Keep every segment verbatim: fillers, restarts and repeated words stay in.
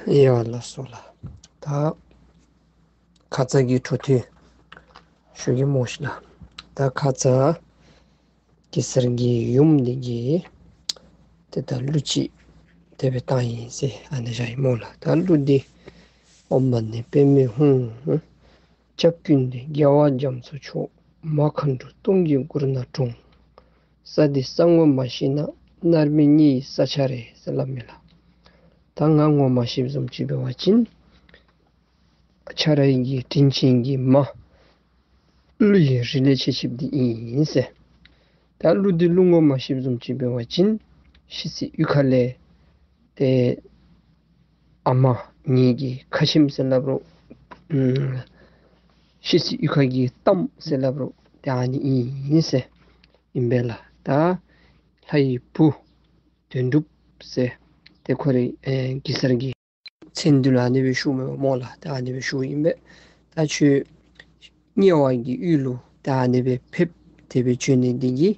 ཡ་ལགས་སོ་ལགས། ད་ཁ་ཙ་གི་འཕྲོ་མཐུད་ཞུ་གེ་སྨོ་ཤིག་ལགས། ད་ཁ་ཙ་གེ་སར་གྱི་ཡུམ་འདི་གིས་ཏེ་ད་གླུ་ཅིག་དེ་སྦེ་བཏང་ཡི་ཟེར་ཨ་ནི་བཞག་ཡི་སྨོ་ལགས། ད་གླུ་འདི། ཨོཾ་མ་ཎི་པདྨེ་ཧཱུྃ། སྐྱབས་ཀུན་འདིར་རྒྱལ་བ་རྒྱ་མཚོ་མཆོག། མ་མཁའ་འགྲོ་སྟོང་གི་གུར་ནང་འཁྲུངས། ས་འདི་ས་ངོ་མ་ཤེས་ན། མནར་མེད་གཉིད་ཡི་ས་ཆ་རེད་ཟེར་སླབ་མས་ལགས། ད་ང་ངོ་མ་ཤེསཔ་བཟུམ་ཅིག་འབད་བ་ཅིན་ཁྱོད་རའི་གི་དྲིན་ཅན་གྱི་མ་གླུ་ཡི་རི་ལས་ཆད་ཆདཔ་འདི་ཨིན་ཟེར། ད་གླུ་འདི་གླུ་ངོ་མ་ཤེསཔ་བཟུམ་ཅིག་འབད་བ་ཅིན་ཤི་ཚེ་གཡུས་ཁ་ལས་ཏེ་ཨ་མ་ངེ་གི་ཁ་ཆེམས་ཟེར་སླབ་རུང་ཨམ་ཤི་ཚེ་གཡུས་ཁ་གི་གཏམ་ཟེར་སླབ་རུང་ཏེ་ཨ་ནི་ཨིན་ཟེར་ཨིན་པས་ལགས། ད་ལྷ་ཡི་བུ་དོན་གྲུབ་ཟེར་ཏེ་ཁོ་རའི་ཨེ་གེ་སར་གྱི་མཚན་འདི་ལུ་ཨ་ནི་སྦེ་ཞུཝ་མས་པ་སྨོ་ལགས། ད་ཨ་ནི་སྦེ་ཞུཝ་ཨིན་པས། ད་ཁྱོད་དམྱལ་བ་གི་ཡུལ་ལུ་ད་ཨ་ནི་སྦེ་ཕེབས་དེ་སྦེ་བྱོན་ནི་འདི་གིས་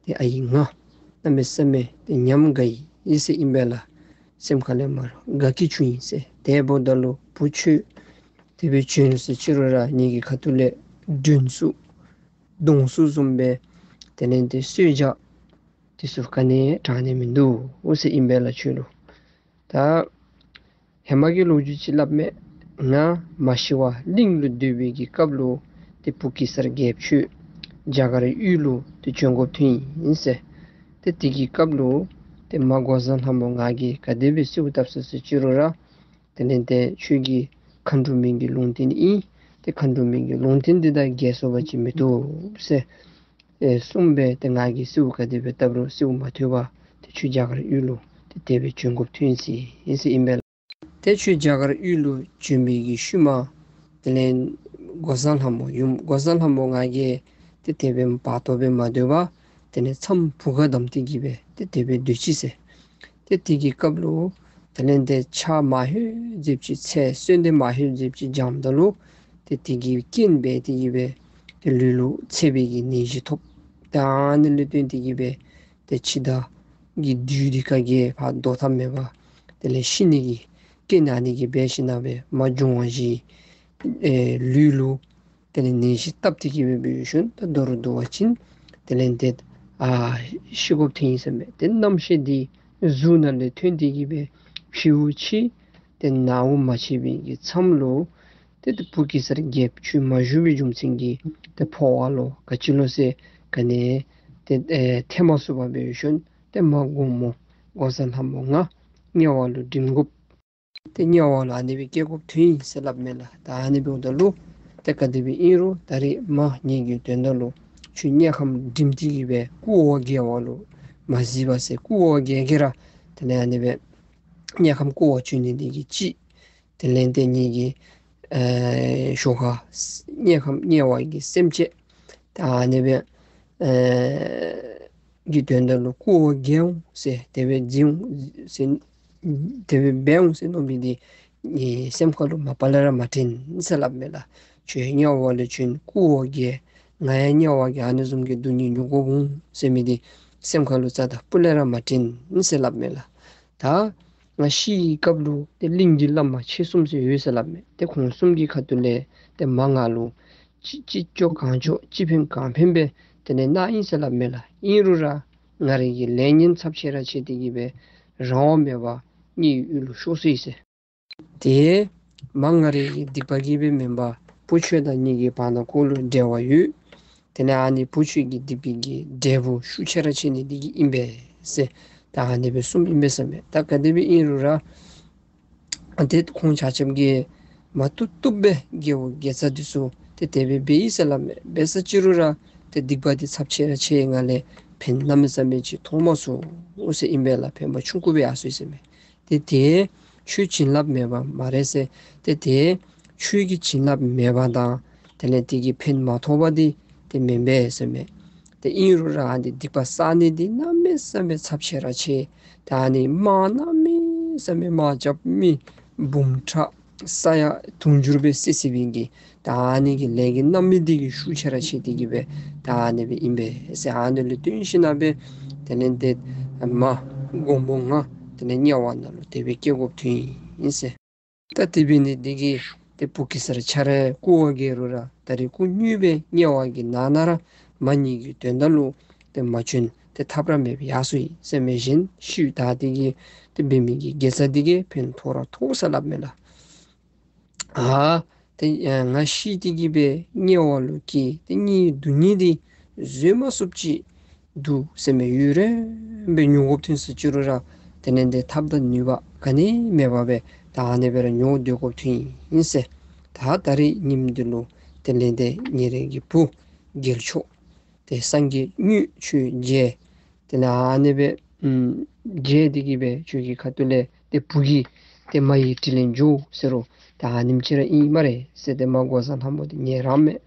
ཏེ་ཨའི་ང་གནམ་མེད་ས་མེད་ཏེ་ཉམས་དགའ་ཡི་ཟེར་ཨིན་པས་ལགས། སེམས་ཁ་ལས་མར་དགའ་སྐྱིད་བྱུང་ཡི་ཟེར། དེ་འབདཝ་ད་ལུ་བུ་ཁྱོད་དེ་སྦེ་བྱོན་ཟེར་ཅི་རུང་ར་ངེ་གི་ཁ་ཐུག་ལས་མགྲོན་བསུ་གདུང་བསུ་བཟུམ་སྦེ་དེ་ལས་ཏེ་གསོལ་ཇ་དེ་ཚུ་ག་ནི་དྲང་ནི་མིན་འདུག་ཟེར་ཨིན་པས་ལགས་ཁྱོད་ལུ། ད་ཧེ་མ་གི་ལོ་རྒྱུས་ཅིག་སླབ་མས། ང་མ་ཤི་བར་གླིང་ལུ་སྡོད་པའི་གི་སྐབས་ལུ་ཏེ་བུ་གེ་སར་རྒྱལཔོ་ཁྱོད་རྒྱ་གར་ཡུལ་ལུ་ཏེ་བྱོན་དགོཔ་ཐོན་ཡི་ཟེར། ཏེ་དེ་གི་སྐབས་ལུ་ཏེ་མ་འགོག་བཟའ་ལྷ་མོ་ང་གིས་ག་དེ་སྦེ་གསོལཝ་བཏབ་ཟེར་ཟེར་ཅི་རུང་ར་དེ་ལས་ཏེ་ཁྱོད་ཀྱི་མཁའ་འགྲོ་མའི་གི་ལུང་བསྟན་ཨིན། ཏེ་མཁའ་འགྲོ་མའི་གི་ལུང་བསྟན་འདི་དང་འགལ་སོང་བ་ཅིན་མི་བཏུབ་ཟེར་ཨེ་གསུངས་པས། ཏེ་ང་གིས་གསོལཝ་ག་དེ་སྦེ་བཏབ་རུང་གསོལཝ་མ་ཐོབ་པར་ཏེ་ཁྱོད་རྒྱ་གར་ཡུལ་ལུ་ཏེ་དེ་སྦེ་བྱོན་དགོཔ་ཐོན་ཡི་ཟེར་ཨིན་པས་ལགས། ཏེ་ཁྱོད་རྒྱ་གར་ཡུལ་ལུ་བྱོན་པའི་གི་ཤུལ་མ་དེ་ལས་འགོག་བཟའ་ལྷ་མོ་ཡུམ་འགོག་བཟའ་ལྷ་མོ་ང་གིས་ཏེ་དེ་སྦེ་བར་དོ་སྦེ་མ་སྡོད་པར་དེ་ལས་མཚམས་བུ་ག་བསྡམས་ཏེ་གི་སྦེ་ཏེ་དེ་སྦེ་སྡོད་ཅི་ཟེར། ཏེ་དེ་གི་སྐབས་ལུ་དེ་ལས་ཏེ་ཆརཔ་མ་ཧེ་ཟེབ་ཅིག་ཚེས་གསོལ་འདེབས་མ་ཧེ་ཟེབ་ཅིག་འབྱངམ་ད་ལུ་ཏེ་དེ་གི་རྐྱེན་འབད་དེ་གི་སྦེ་ཏེ་ལུས་ལུ་ཚད་པའི་གི་ནད་གཞི་ཐོབ། ད་ཨ་ནི་ལུ་བརྟེན་ཏེ་གི་སྦེ་ཏེ་འཆི་བདག་གི་བདུད་འདི་ག་གིས་ཕར་བཟློག་ཐབས་མེད་པར་དེ་ལས་ཤི་ནི་གི་རྐྱེན་ཨ་ནི་གིས་འབད་ཞིནམ་ལས་མ་བྱུང་བ་ཅིན་ཨེ་ལུས་ལུ་དེ་ལས་ནད་གཞི་བཏབ་སྟེ་གི་སྦེ་འབད་ཞིནམ་ད་མདོར་བསྡུ་བ་ཅིན་དེ་ལས་ཏེ་ཨ་ཤི་དགོཔ་ཐོན་ཡི་ཟེར་མས། ཏེ་རྣམ་ཤེས་འདི་གཟུགས་ནང་ལས་ཐོན་ཏེ་གི་སྦེ་ཕྱི་དབུགས་ཆད། ཏེ་ནང་དབུགས་མ་ཆད་པའི་གི་མཚམས་ལུ་ཏེ་ཏེ་བུ་གེ་སར་རྒྱལཔོ་ཁྱོད་མ་བཞུགས་པའི་རྒྱུ་མཚན་གྱིས་ཏེ་འཕོ་བ་ལོ་ག་ཅི་ལོ་ཟེར་ག་ནི་ཏེ་ཨེ་ཐོན་མ་ཚུགས་པར་འབད་ཞིནམ་ཏེ་མ་དགོངས་མོ་འགོག་བཟའ་ལྷ་མོ་ང་དམྱལ་བ་ལུ་འགྲིམ་དགོཔ། ཏེ་དམྱལ་བ་ལུ་ཨ་ནི་སྦེ་སྐྱེ་དགོཔ་ཐོན་ཡི་ཟེར་སླབ་མས་ལགས། ད་ཨ་ནི་འབདཝ་ད་ལུ་ཏེ་ག་དེ་སྦེ་ཨིན་རུང་ད་རེས་མ་ངེ་གི་དོན་དག་ལུ་ཁྱོད་དམྱལ་ཁམས་འགྲིམ་སྟེ་གི་སྦེ་སྐུ་འོ་བརྒྱལ་བ་ལུ་མ་གཟིགས་པར་ཟེར་སྐུ་འོ་བརྒྱལ་གེ་ར་དེ་ལས་ཨ་ནི་སྦེ་དམྱལ་ཁམས་སྐུ་འོ་བྱོན་ནི་འདི་གིས་གཅིག། དེ་ལས་ཏེ་ངེ་གི་ཨེ་ཞོར་ཁར་དམྱལ་ཁམས་དམྱལ་བ་གི་སེམས་ཅན་ད་ཨ་ནི་སྦེ་ཨེ་གི་དོན་དག་ལུ་སྐུ་འོ་བརྒྱལ་འོང་ཟེར་དེ་སྦེ་འཛིན་འོང་ཟེར་དེ་སྦེ་འབད་འོང་ཟེར་མནོ་མི་འདི་ངེ་སེམས་ཁ་ལུ་མ་པ་ལས་ར་མ་དྲན་ཟེར་སླབ་མས་ལགས། ཁྱོད་དམྱལ་བ་ལུ་བྱོན་སྐུ་འོ་བརྒྱལ་ང་ཡང་དམྱལ་བ་གི་ཨ་ནི་བཟུམ་གྱི་སྡུག་བསྔལ་མྱོང་དགོཔ་འོང་ཟེར་མི་འདི་སེམས་ཁ་ལུ་རྩ་དང་སྤུ་ལས་ར་མ་དྲན་ཟེར་སླབ་མས་ལགས། ད་ང་ཤི་བའི་སྐབས་ལུ་ཏེ་གླིང་གི་བླ་མ་མཆེད་གསུམ་ཟེར་ཡོད་ཟེར་སླབ་མས། ཏེ་ཁོང་གསུམ་གྱི་ཁ་ཐུག་ལས་ཏེ་མ་ང་ལུ་ཅི་ཅི་ལྕོགས་གང་ལྕོགས་ཅི་ཕན་གང་ཕན་སྦེ་དེ་ལས་གནང་ཡི་ཟེར་སླབ་མས་ལགས། ཨིན་རུང་ར་ང་རའི་གི་ལས་ངན་ཚབས་ཆེ་ར་ཆེ་སྟེ་གི་སྦེ་རང་དབང་མེད་པར་དམྱལ་ཡུལ་ལུ་ཤོར་སོ་ཡི་ཟེར། ཏེ་མ་ང་རའི་གི་སྡིག་པ་གིས་སྦེ་མེན་པར་བུ་ཁྱོད་དང་ངེ་གི་བར་ན་ཁོ་ལུ་འབྲེལ་བ་ཡོད། དེ་ལས་ཨ་ནི་བུ་ཁྱོད་ཀྱི་སྡིག་པའི་གི་འབྲས་བུ་ཤུགས་ཆེ་ར་ཆེ་ནི་འདི་གིས་ཨིན་པས་ཟེར་ད་ཨ་ནི་སྦེ་གསུངམ་ཨིན་པས་ཟེར་མས། ད་ག་དེ་སྦེ་ཨིན་རུང་ར་ཨ་ཏེ་ཁོང་ཆ་ཁྱབ་ཀྱིས་མ་བཏུབ་བཏུབ་སྦེ་རྒྱལ་བུ་རྒྱལ་ཚ་འདི་ཚུ་ཏེ་དེ་སྦེ་འབད་ཡི་ཟེར་སླབ་མས། འབད་ས་ཅི་རུང་ར་ཏེ་སྡིག་པ་འདི་ཚབས་ཆེ་ར་ཆེ་ང་ལས་ཕན་གནམ་མེད་ས་མེད་ཅིག་ཐོགས་མ་ཚུགས་ཟེར་ཨིན་པས་ལགས། ཕན་པ་ཆུང་ཀུ་སྦེ་ཡར་སོ་ཡི་ཟེར་མས། ཏེ་དེ་ཁྱོད་བྱིན་རླབས་མེད་པ་མ་རེད་ཟེར། ཏེ་དེ་ཁྱོད་ཀྱི་བྱིན་རླབས་མེད་པ་དང་དེ་ལས་དེ་གི་ཕན་མ་ཐོགས་པ་འདི་ཏེ་མེན་པས་ཟེར་མས། ཏེ་ཨིན་རུང་ར་ཨ་ནི་སྡིག་པ་བསགས་ནི་འདི་གནམ་མེད་ས་མེད་ཚབས་ཆེ་ར་ཆེ། ད་ཨ་ནི་དམག་གནམ་མེད་ས་མེད་དམག་རྐྱབ་མི་འབུམ་ཕྲག་ས་ཡ་དུང་ཕྱུར་སྦེ་བསད་བསད་པའི་གི་ད་ཨ་ནི་གི་ལས་ཀྱི་རྣམ་སྨིན་འདི་གིས་ཤུགས་ཆེ་ར་ཆེ་སྟེ་གི་སྦེ་ད་ཨ་ནི་སྦེ་ཨིན་པས་ཟེར། ཨ་ནི་ལུ་བརྟེན་ཞིནམ་ལས་དེ་ལས་ཏེ་མ་འགོངས་པོ་ང་དེ་ལས་དམྱལ་བ་ནང་ལུ་དེ་སྦེ་སྐྱེ་དགོཔ་ཐོན་ཡི་ཟེར། ད་དེ་འབད་ནི་འདི་གིས་ཏེ་བུ་གེ་སར་ཁྱོད་ར་སྐུ་འོ་བརྒྱལ་རུང་ར་ད་རིས་སྐུ་དངོས་སྦེ་དམྱལ་བ་གི་ནང་ན་ར་མ་ཉིད་ཀྱི་དོན་དག་ལུ་ཏེ་མ་བྱོན་ཏེ་ཐབས་ར་མེདཔ་ཡར་སོ་ཡི་ཟེར་མི་བཞིན་ཤུལ་ད་འདི་གིས་ཏེ་འབད་མི་གི་དགེ་རྩ་འདི་གིས་ཕན་ཐོགས་ར་ཐོགས་ཟེར་སླབ་མས་ལགས། ཨ་ཏེ་ང་ཤི་སྟེ་གིས་སྦེ་དམྱལ་བ་ལུ་སྐྱེས་ཏེ་དམྱལ་བའི་སྡུག་བསྔལ་འདི་བཟོད་མ་ཚུགསཔ་ཅིག་འདུག་ཟེར་མི་ཡུན་རིངམོ་སྦེ་མྱོང་དགོཔ་ཐོན་སོ་ཅི་རུང་ར་དེ་ལས་ཏེ་ཐབས་དང་ནུས་པ་ག་ནི་མེད་པར་སྦེ་ད་ཨ་ནི་སྦེ་ར་མྱོང་སྡོད་དགོཔ་ཐོན་ཡི་ཟེར། ད་ད་རིས་ཉིནམ་འདི་ལུ་དེ་ལས་ཏེ་ཉེ་རིང་གི་བུ་རྒྱལ་མཆོག་ཏེ་སངས་རྒྱས་དངོས་ཁྱོད་མཇལ། དེ་ལས་ཨ་ནི་སྦེ་ཨམ་མཇལ་ཏེ་གིས་སྦེ་ཁྱོད་ཀྱི་ཁ་ཐུག་ལས་ཏེ་བུ་གིས་ཏེ་མ་ཡི་དྲིན་ལན་འཇལ་ཟེར་རུང་ད་ཨ་ནེམ་ཅིག་ར་ཨིན་སྨ་རེ་ཟེར། ཏེ་མ་འགོག་བཟའ་ལྷ་མོ་འདི་ཉན་ར་མས།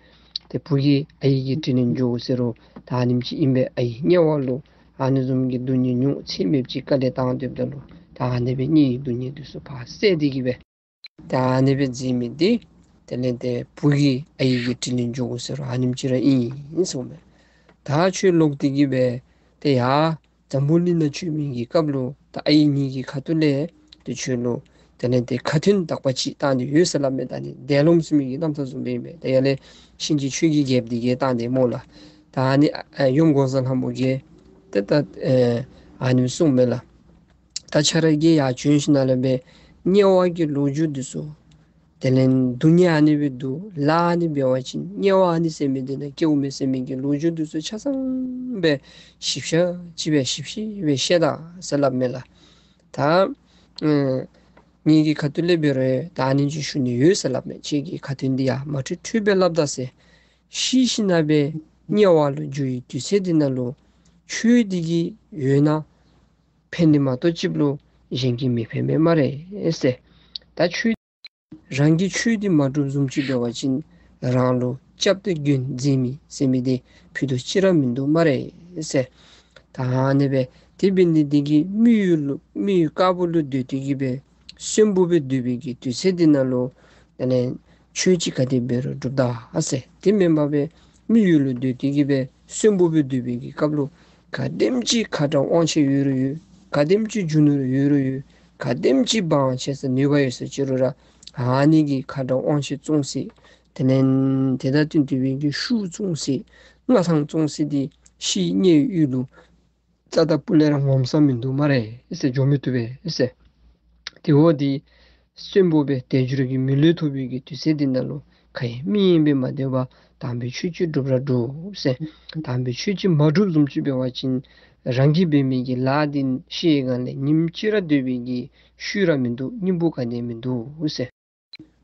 ཏེ་བུ་གིས་ཨའི་གི་དྲིན་ལན་འཇལ་ཟེར་རུང་ད་ཨ་ནེམ་ཅིག་ཨིན་པས། ཨའི་དམྱལ་བ་ལུ་ཨ་ནི་བཟུམ་གྱི་སྡུག་བསྔལ་མྱོང་ཚད་མེདཔ་ཅིག་དཀའ་ལས་བཏང་སྡོདཔ་ད་ལུ་ད་ཨ་ནི་སྦེ་དམྱལ་བའི་སྡུག་བསྔལ་འདི་ཚུ་ཕར་བསལ་ཏེ་གིས་སྦེ་ད་ཨ་ནི་སྦེ་མཛད་མི་འདི་དེ་ལས་ཏེ་བུ་གིས་ཨའི་གི་དྲིན་ལན་འཇལ་ཟེར་རུང་ཨ་ནེམ་ཅིག་ར་ཨིན་གསུངས་མས། ད་ཁྱོད་ལོག་སྟེ་གིས་སྦེ་ཏེ་ཡར་འཛམ་བུ་གླིང་ནང་བྱོན་མི་གི་སྐབས་ལུ་ད་ཨའི་ངེ་གི་ཁ་ཐུག་ལས་ཏེ་ཁྱོད་ལུ་དེ་ལས་ཏེ་ཁ་ཏོན་དག་པ་ཅིག་བཏང་སྟེ་ཡོད་ཟེར་སླབ་མས། ད་ནི་འདས་ལོགམ་སོང་མི་གི་རྣམ་ཐར་བཟུམ་སྦེ་ཨིན་པས། ད་ཡར་ལས་གཤིན་རྗེ་ཆོས་ཀྱི་རྒྱལཔོ་འདི་གིས་བཏང་སྟེ་སྨོ་ལགས། ད་ཨ་ནི་ཨ་ཡུམ་འགོག་བཟའ་ལྷ་མོ་གིས་ཏེ་ད་ཨ་ཨ་ནི་གསུངས་མས་ལགས། ད་ཁྱོད་ར་གིས་ཡར་བྱོན་ཞིནམ་ལས་སྦེ་དམྱལ་བ་གི་ལོ་རྒྱུས་འདི་ཚུ་དེ་ལས་སྡུག་བསྔལ་ཨ་ནི་སྦེ་འདུག། ལཱ་ཨ་ནི་འབད་བ་ཅིན་དམྱལ་བ་ཨ་ནི་ཟེར་མི་འདི་ནང་སྐྱེཝ་མས་ཟེར་མི་གི་ལོ་རྒྱུས་འདི་ཚུ་ཆ་ཚང་སྦེ་ཞིབ་ཆ་ཅིག་སྦེ་ཞིབ་ཞིབ་སྦེ་བཤད་ད་ཟེར་སླབ་མས་ལགས། ད་ཨ་ངེ་གི་ཁ་ཐུག་ལས་འབད་རུང་ད་ཨ་ནི་ཅིག་ཞུ་ནི་ཡོད་ཟེར་སླབ་མས། ཁྱོད་ཀྱི་ཁ་ཏོན་འདི་ཡར་མ་འཕྲོད་འཕྲོདཔ་སྦེ་སླབ་ད་ཟེར། ཤི་ཞིནམ་ལས་སྦེ་དམྱལ་བ་ལུ་འགྱོ་བའི་དུས་ཚོད་འདི་ནང་ལུ་ཆོས་འདི་གིས་ཡོད་ན་ཕན་ནི་མ་གཏོགས་ཅིག་ལུ་གཞན་གྱིས་མི་ཕན་མས་སྨ་རེ་ཟེར། ད་ཆོས་རང་གིས་ཆོས་འདི་མ་སྒྲུབ་བཟུམ་ཅིག་འབད་བ་ཅིན་རང་ལུ་སྐྱབས་དང་མགོན་མཛད་མི་ཟེར་མི་འདི་ཕུད་རྡོག་གཅིག་ར་མིན་འདུག་སྨ་རེ་ཟེར། ད་ཨ་ནི་སྦེ་དེ་འབད་ནི་འདི་གིས་མི་ཡུལ་ལུ་མི་ཡུལ་དཀར་པོ་ལུ་སྡོད་དེ་གིས་སྦེ་གསོན་པོ་སྦེ་སྡོད་པའི་གི་དུས་ཚོད་འདི་ནང་ལུ་དེ་ལས་ཆོས་ཅིག་ག་དེ་འབད་རུང་སྒྲུབ་ད་ཟེར། དེ་མེན་པར་སྦེ་མི་ཡུལ་ལུ་སྡོད་དེ་གིས་སྦེ་གསོན་པོ་སྦེ་སྡོད་པའི་གི་སྐབས་ལུ་ག་དེམ་ཅིག་ཁ་དྲག་དབང་ཆེ་ཡོད་རུང་ཡོད། ག་དེམ་ཅིག་རྒྱུ་ནོར་ཡོད་རུང་ཡོད། ག་དེམ་ཅིག་འབངས་ཆེ་ས་ནུས་པ་ཡོད་ས་ཅིག་རུང་ར་ཨ་ནི་གི་ཁ་དྲག་དབང་ཆེ་བཙོང་སྲིད། དེ་ལས་དེ་དང་བསྟུན་ཏེ་སྦེ་གི་ཤུགས་བཙོང་སྲིད། མངའ་ཐང་བཙོང་སྲིད། དེ་ཤི་དམྱལ་ཡུལ་ལུ་རྩ་དང་སྤུ་ལས་ར་ངོམས་ས་མིན་འདུག་སྨ་རེ་ཟེར། འགྱོ་མི་བཏུབ་པས་ཟེར། དེ་འོ་དེ་གསོན་པོ་སྦེ་དལ་འབྱོར་གྱི་མི་ལུས་ཐོབ་པའི་གི་དུས་ཚོད་འདི་ནང་ལུ་ག་ཡང་མི་ཡེངས་སྦེ་མ་སྡོད་པར་དམ་པའི་ཆོས་ཅིག་སྒྲུབ་ར་སྒྲུབ་ཟེར། དམ་པའི་ཆོས་ཅིག་མ་སྒྲུབ་བཟུམ་ཅིག་འབད་བ་ཅིན་རང་གིས་འབད་མི་གི་ལཱ་འདི་ཤི་བའི་སྒང་ལས་ཉིནམ་གཅིག་ར་སྡོད་པའི་གི་ཤུལ་ར་མིན་འདུག། སྙིང་པོ་ག་ནི་ཡང་མིན་འདུག་ཟེར།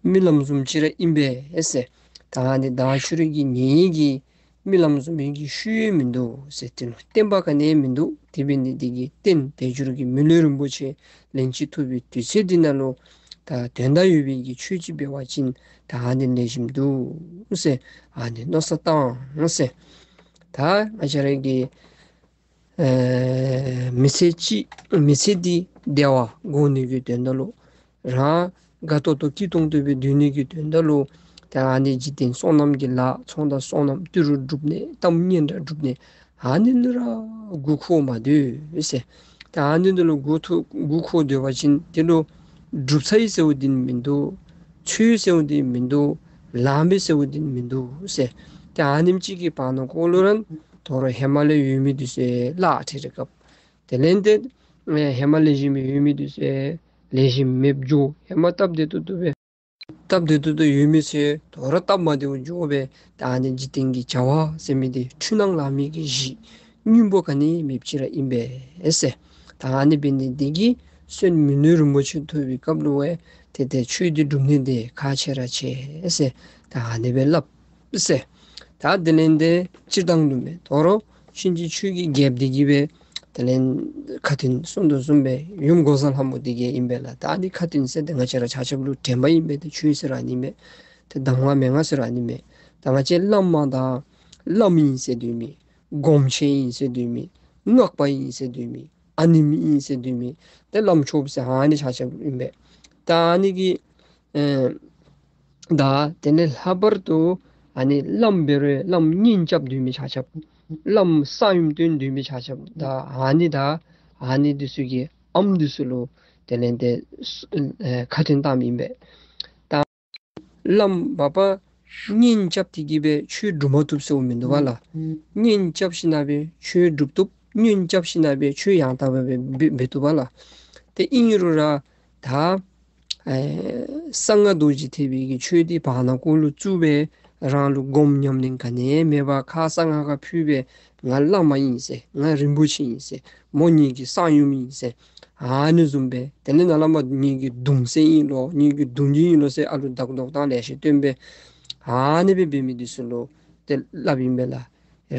རྨི་ལམ་བཟུམ་ཅིག་ར་ཨིན་པས་ཟེར། ད་ཨ་ནི་ད་ཁྱོད་ར་གིས་ཉལ་ཡི་གི་རྨི་ལམ་བཟུམ་མའི་གི་ཤུལ་ཡང་མིན་འདུག་ཟེར། དེ་ལུ་བརྟན་པ་ག་ནི་ཡང་མིན་འདུག། དེ་འབད་ནི་འདི་གིས་རྟེན་དལ་འབྱོར་གྱི་མི་ལུས་རིན་པོ་ཆེ་ལན་གཅིག་ཐོབ་པའི་དུས་ཚོད་འདི་ནང་ལུ་ད་དོན་དག་ཡོད་པའི་གི་ཆོས་ཅིག་འབད་བ་ཅིན་ད་ཨ་ནི་ལེགས་ཤོམ་འདུག་ཟེར། ཨ་ནི་མནོ་བསམ་བཏང་ཟེར། ད་ང་བཅས་ར་གི་ཨེ་མི་ཚེ་གཅིག་མི་ཚེ་འདི་བདེ་བར་འགོར་ནི་གི་དོན་དག་ལུ་རང་དགའ་ཏོག་ཏོ་སྐྱིད་ཏོང་ཏོ་སྦེ་སྡོད་ནི་གི་དོན་དག་ལུ་ད་ཨ་ནི་འཇིག་རྟེན་སོ་ནམ་གྱི་ལཱ་ཚོང་དང་སོ་ནམ་ཏི་རུ་སྒྲུབ་ནི་གཏམ་སྙན་གྲགས་སྒྲུབ་ནི་ཨ་ནི་ལུ་ར་མགུ་འཁོར་མ་སྡོད་ཟེར། ད་ཨ་ནི་འདི་ལུ་མགུ་འཐོམ་མགུ་འཁོར་སྡོད་པ་ཅིན་དེ་ལུ་སྒྲུབ་ཚར་ཡི་ཟེརཝ་འདི་མིན་འདུག། འཚོལ་ཟེརཝ་འདི་མིན་འདུག། ལང་པས་ཟེརཝ་འདི་མིན་འདུག་ཟེར། ད་ཨ་ནེམ་ཅིག་གི་བར་ན་ཁོ་ལུ་ར་དོ་རུང་ཧེ་མ་ལས་ཡོད་མི་འདི་ཚུ་ལཱ་ཁྲིད་རེ་རྐྱབ། དེ་ལས་ཏེ་ཨེ་ཧེ་མ་ལེགས་ཤོམ་ཡོད་མི་འདི་ཚུ་ལེགས་ཤོམ་མེདཔ་འགྱོ། ཧེ་མ་སྟབས་བདེ་ཏོག་ཏོ་སྦེ་སྟབས་བདེ་ཏོག་ཏོ་ཡོད་མི་ཚུ་དོ་རུང་སྟབས་མ་བདེཝ་འགྱོ་སྦེ་ད་ཨ་ནི་འཇིག་རྟེན་གྱི་བྱ་བ་ཟེར་མི་འདི་འཁྲུལ་སྣང་ལང་མི་གི་གཞི་སྙིང་པོ་ག་ནི་མེདཔ་ཅིག་ར་ཨིན་པས་ཟེར། ད་ཨ་ནི་འབད་ནི་འདི་གིས་གསོན་མི་ལུས་རིན་པོ་ཆེ་ཐོབ་པའི་སྐབས་ལུ་ཡང་ཏེ་ཏེ་ཆོས་འདི་སྒྲུབ་ནི་འདི་ཁག་ཆེ་ར་ཆེ་ཟེར། ད་ཨ་ནི་སྦེ་སླབ་ཟེར། ད་དེ་ལས་ཏེ་སྤྱིར་བཏང་དུ་མས། དོ་རུང་གཤིན་རྗེ་ཆོས་ཀྱི་རྒྱལཔོ་འདི་གིས་སྦེ་དེ་ལས་ཁ་ཏོན་གསུངས་དོ་བཟུམ་སྦེ་ཡུམ་འགོག་བཟའ་ལྷ་མོ་འདི་གིས་ཨིན་པས་ལགས། ད་ཨ་ནི་ཁ་ཏོན་ཟེར་ཏེ་ང་བཅས་ར་ཆ་ཁྱབ་ལུ་དྲན་པ་ཨིན་པས། ཏེ་ཆོས་ཟེར་ར་ཨ་ནི་མས། ཏེ་གདམས་ངག་མན་ངག་ཟེར་ར་ཨ་ནི་མས། ད་ང་བཅས་བླ་མ་དང་བླམ་ཨིན་ཟེར་སྡོད་མི་སྒོམ་ཆེན་ཨིན་ཟེར་སྡོད་མི་སྔགས་པ་ཨིན་ཟེར་སྡོད་མི་ཨ་ནེམ་ཨིན་ཟེར་སྡོད་མི་ཏེ་བླམ་ཆོསཔ་ཟེར་ཨ་ནི་ཆ་ཁྱབ་ཨིན་པས། ད་ཨ་ནི་གི་ཨེ་ད་དེ་ལས་ལྷག་པར་དུ་ཨ་ནི་བླམ་འབད་རུང་བླམ་གཉེན་རྐྱབ་སྡོད་མི་ཆ་ཁྱབ་བླམ་གསང་ཡུམ་བསྟེན་སྡོད་མི་ཆ་ཁྱབ་ད་ཨ་ནི་ད་ཨ་ནི་འདི་ཚུ་གི་ཨམ་འདི་ཚུ་ལུ་ དེ་ལས་ཏེ་ཨེ་ཁ་འཕྲིན་བཏངམ་ཨིན་པས། ད་བླམ་མ་པ་གཉེན་རྐྱབ་སྟེ་གིས་སྦེ་ཆོས་སྒྲུབ་མ་བཏུབ་ཟེརཝ་མིན་འདུག་པ་ལགས། གཉེན་རྐྱབ་ཞིནམ་སྦེ་ཆོས་སྒྲུབ་བཏུབ། གཉེན་རྐྱབ་ཞིནམ་སྦེ་ཆོས་ཡང་དག་པ་སྦེ་འབད་འབད་བཏུབ་པ་ལགས། ཏེ་ཨིན་རུང་ར་ད་ཨེ་གསང་སྔགས་རྡོ་རྗེ་ཐེག་པའི་གི་ཆོས་འདི་བར་ན་ཀོ་ལུ་བཙུགས་སྦེ་རང་ལུ་སྒོམ་ཉམས་ལེན་ག་ནི་མེད་པར་ཁ་གསང་སྔགས་ཁར་ཕུལ་སྦེ་ང་བླ་མ་ཨིན་ཟེར། ང་རིན་པོ་ཆེ་ཨིན་ཟེར། མོ་ངེ་གི་གསང་ཡུམ་ཨིན་ཟེར། ཨ་ནི་བཟུམ་སྦེ་དེ་ལས་ནཱ་ལས་མར་ངེ་གི་གདུང་སྲས་ཨིན་ལོ། ངེ་གི་གདུང་རྒྱུད་ཨིན་ལོ་ཟེར་ཨ་ལུ་བདག་བདོག་དང་ལེ་ཤ་སྟོན་སྦེ་ཨ་ནི་སྦེ་འབད་མི་འདི་ཚུ་ལུ་ཏེ་སླབ་ཨིན་པས་ལགས།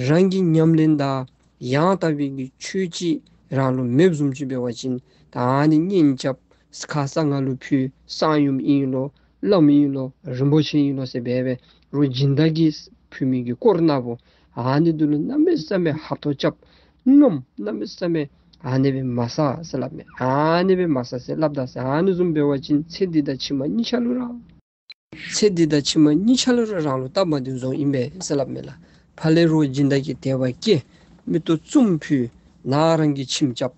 རང་གིས་ཉམས་ལེན་དང་ཡང་དག་པའི་གི་ཆོས་ཅིག་རང་ལུ་མེདཔ་བཟུམ་ཅིག་འབད་བ་ཅིན་ད་ཨ་ནི་གཉེན་རྐྱབ། ཁ་གསང་སྔགས་ལུ་ཕུལ། གསང་ཡུམ་ཨིན་ལོ། བླམ་ཨིན་ལོ། རིན་པོ་ཆེ་ཨིན་ལོ་ཟེར་འབད་སྦེ་རོགས་སྦྱིན་བདག་གིས་ཕུལ་མི་གི་དཀོར་ནག་པོ་ཨ་ནི་འདི་ལུ་གནམ་མེད་ས་མེད་ཧབ་ཐོབ་རྐྱབ། རྔམ་གནམ་མེད་ས་མེད་ཨ་ནི་སྦེ་མ་ཟ་ཟེར་སླབ་མས། ཨ་ནི་སྦེ་མ་ཟ་ཟེར་སླབ་ད་ཟེར། ཨ་ནི་བཟུམ་འབད་བ་ཅིན་ཚེ་འདི་དང་ཕྱི་མ་གཉིས་ཆ་ལུ་ར་ཚེ་འདི་དང་ཕྱི་མ་གཉིས་ཆ་ལུ་ར་རང་ལུ་སྟབས་མ་བདེཝ་བཟོཝ་ཨིན་པས་ཟེར་སླབ་མས་ལགས། ཕར་ལས་རོགས་སྦྱིན་བདག་གིས་དད་པ་སྐྱེས། མེ་ཏོག་བཙུམ་ཕུལ། ནཱ་རང་གི་ཁྱིམ་རྐྱབ།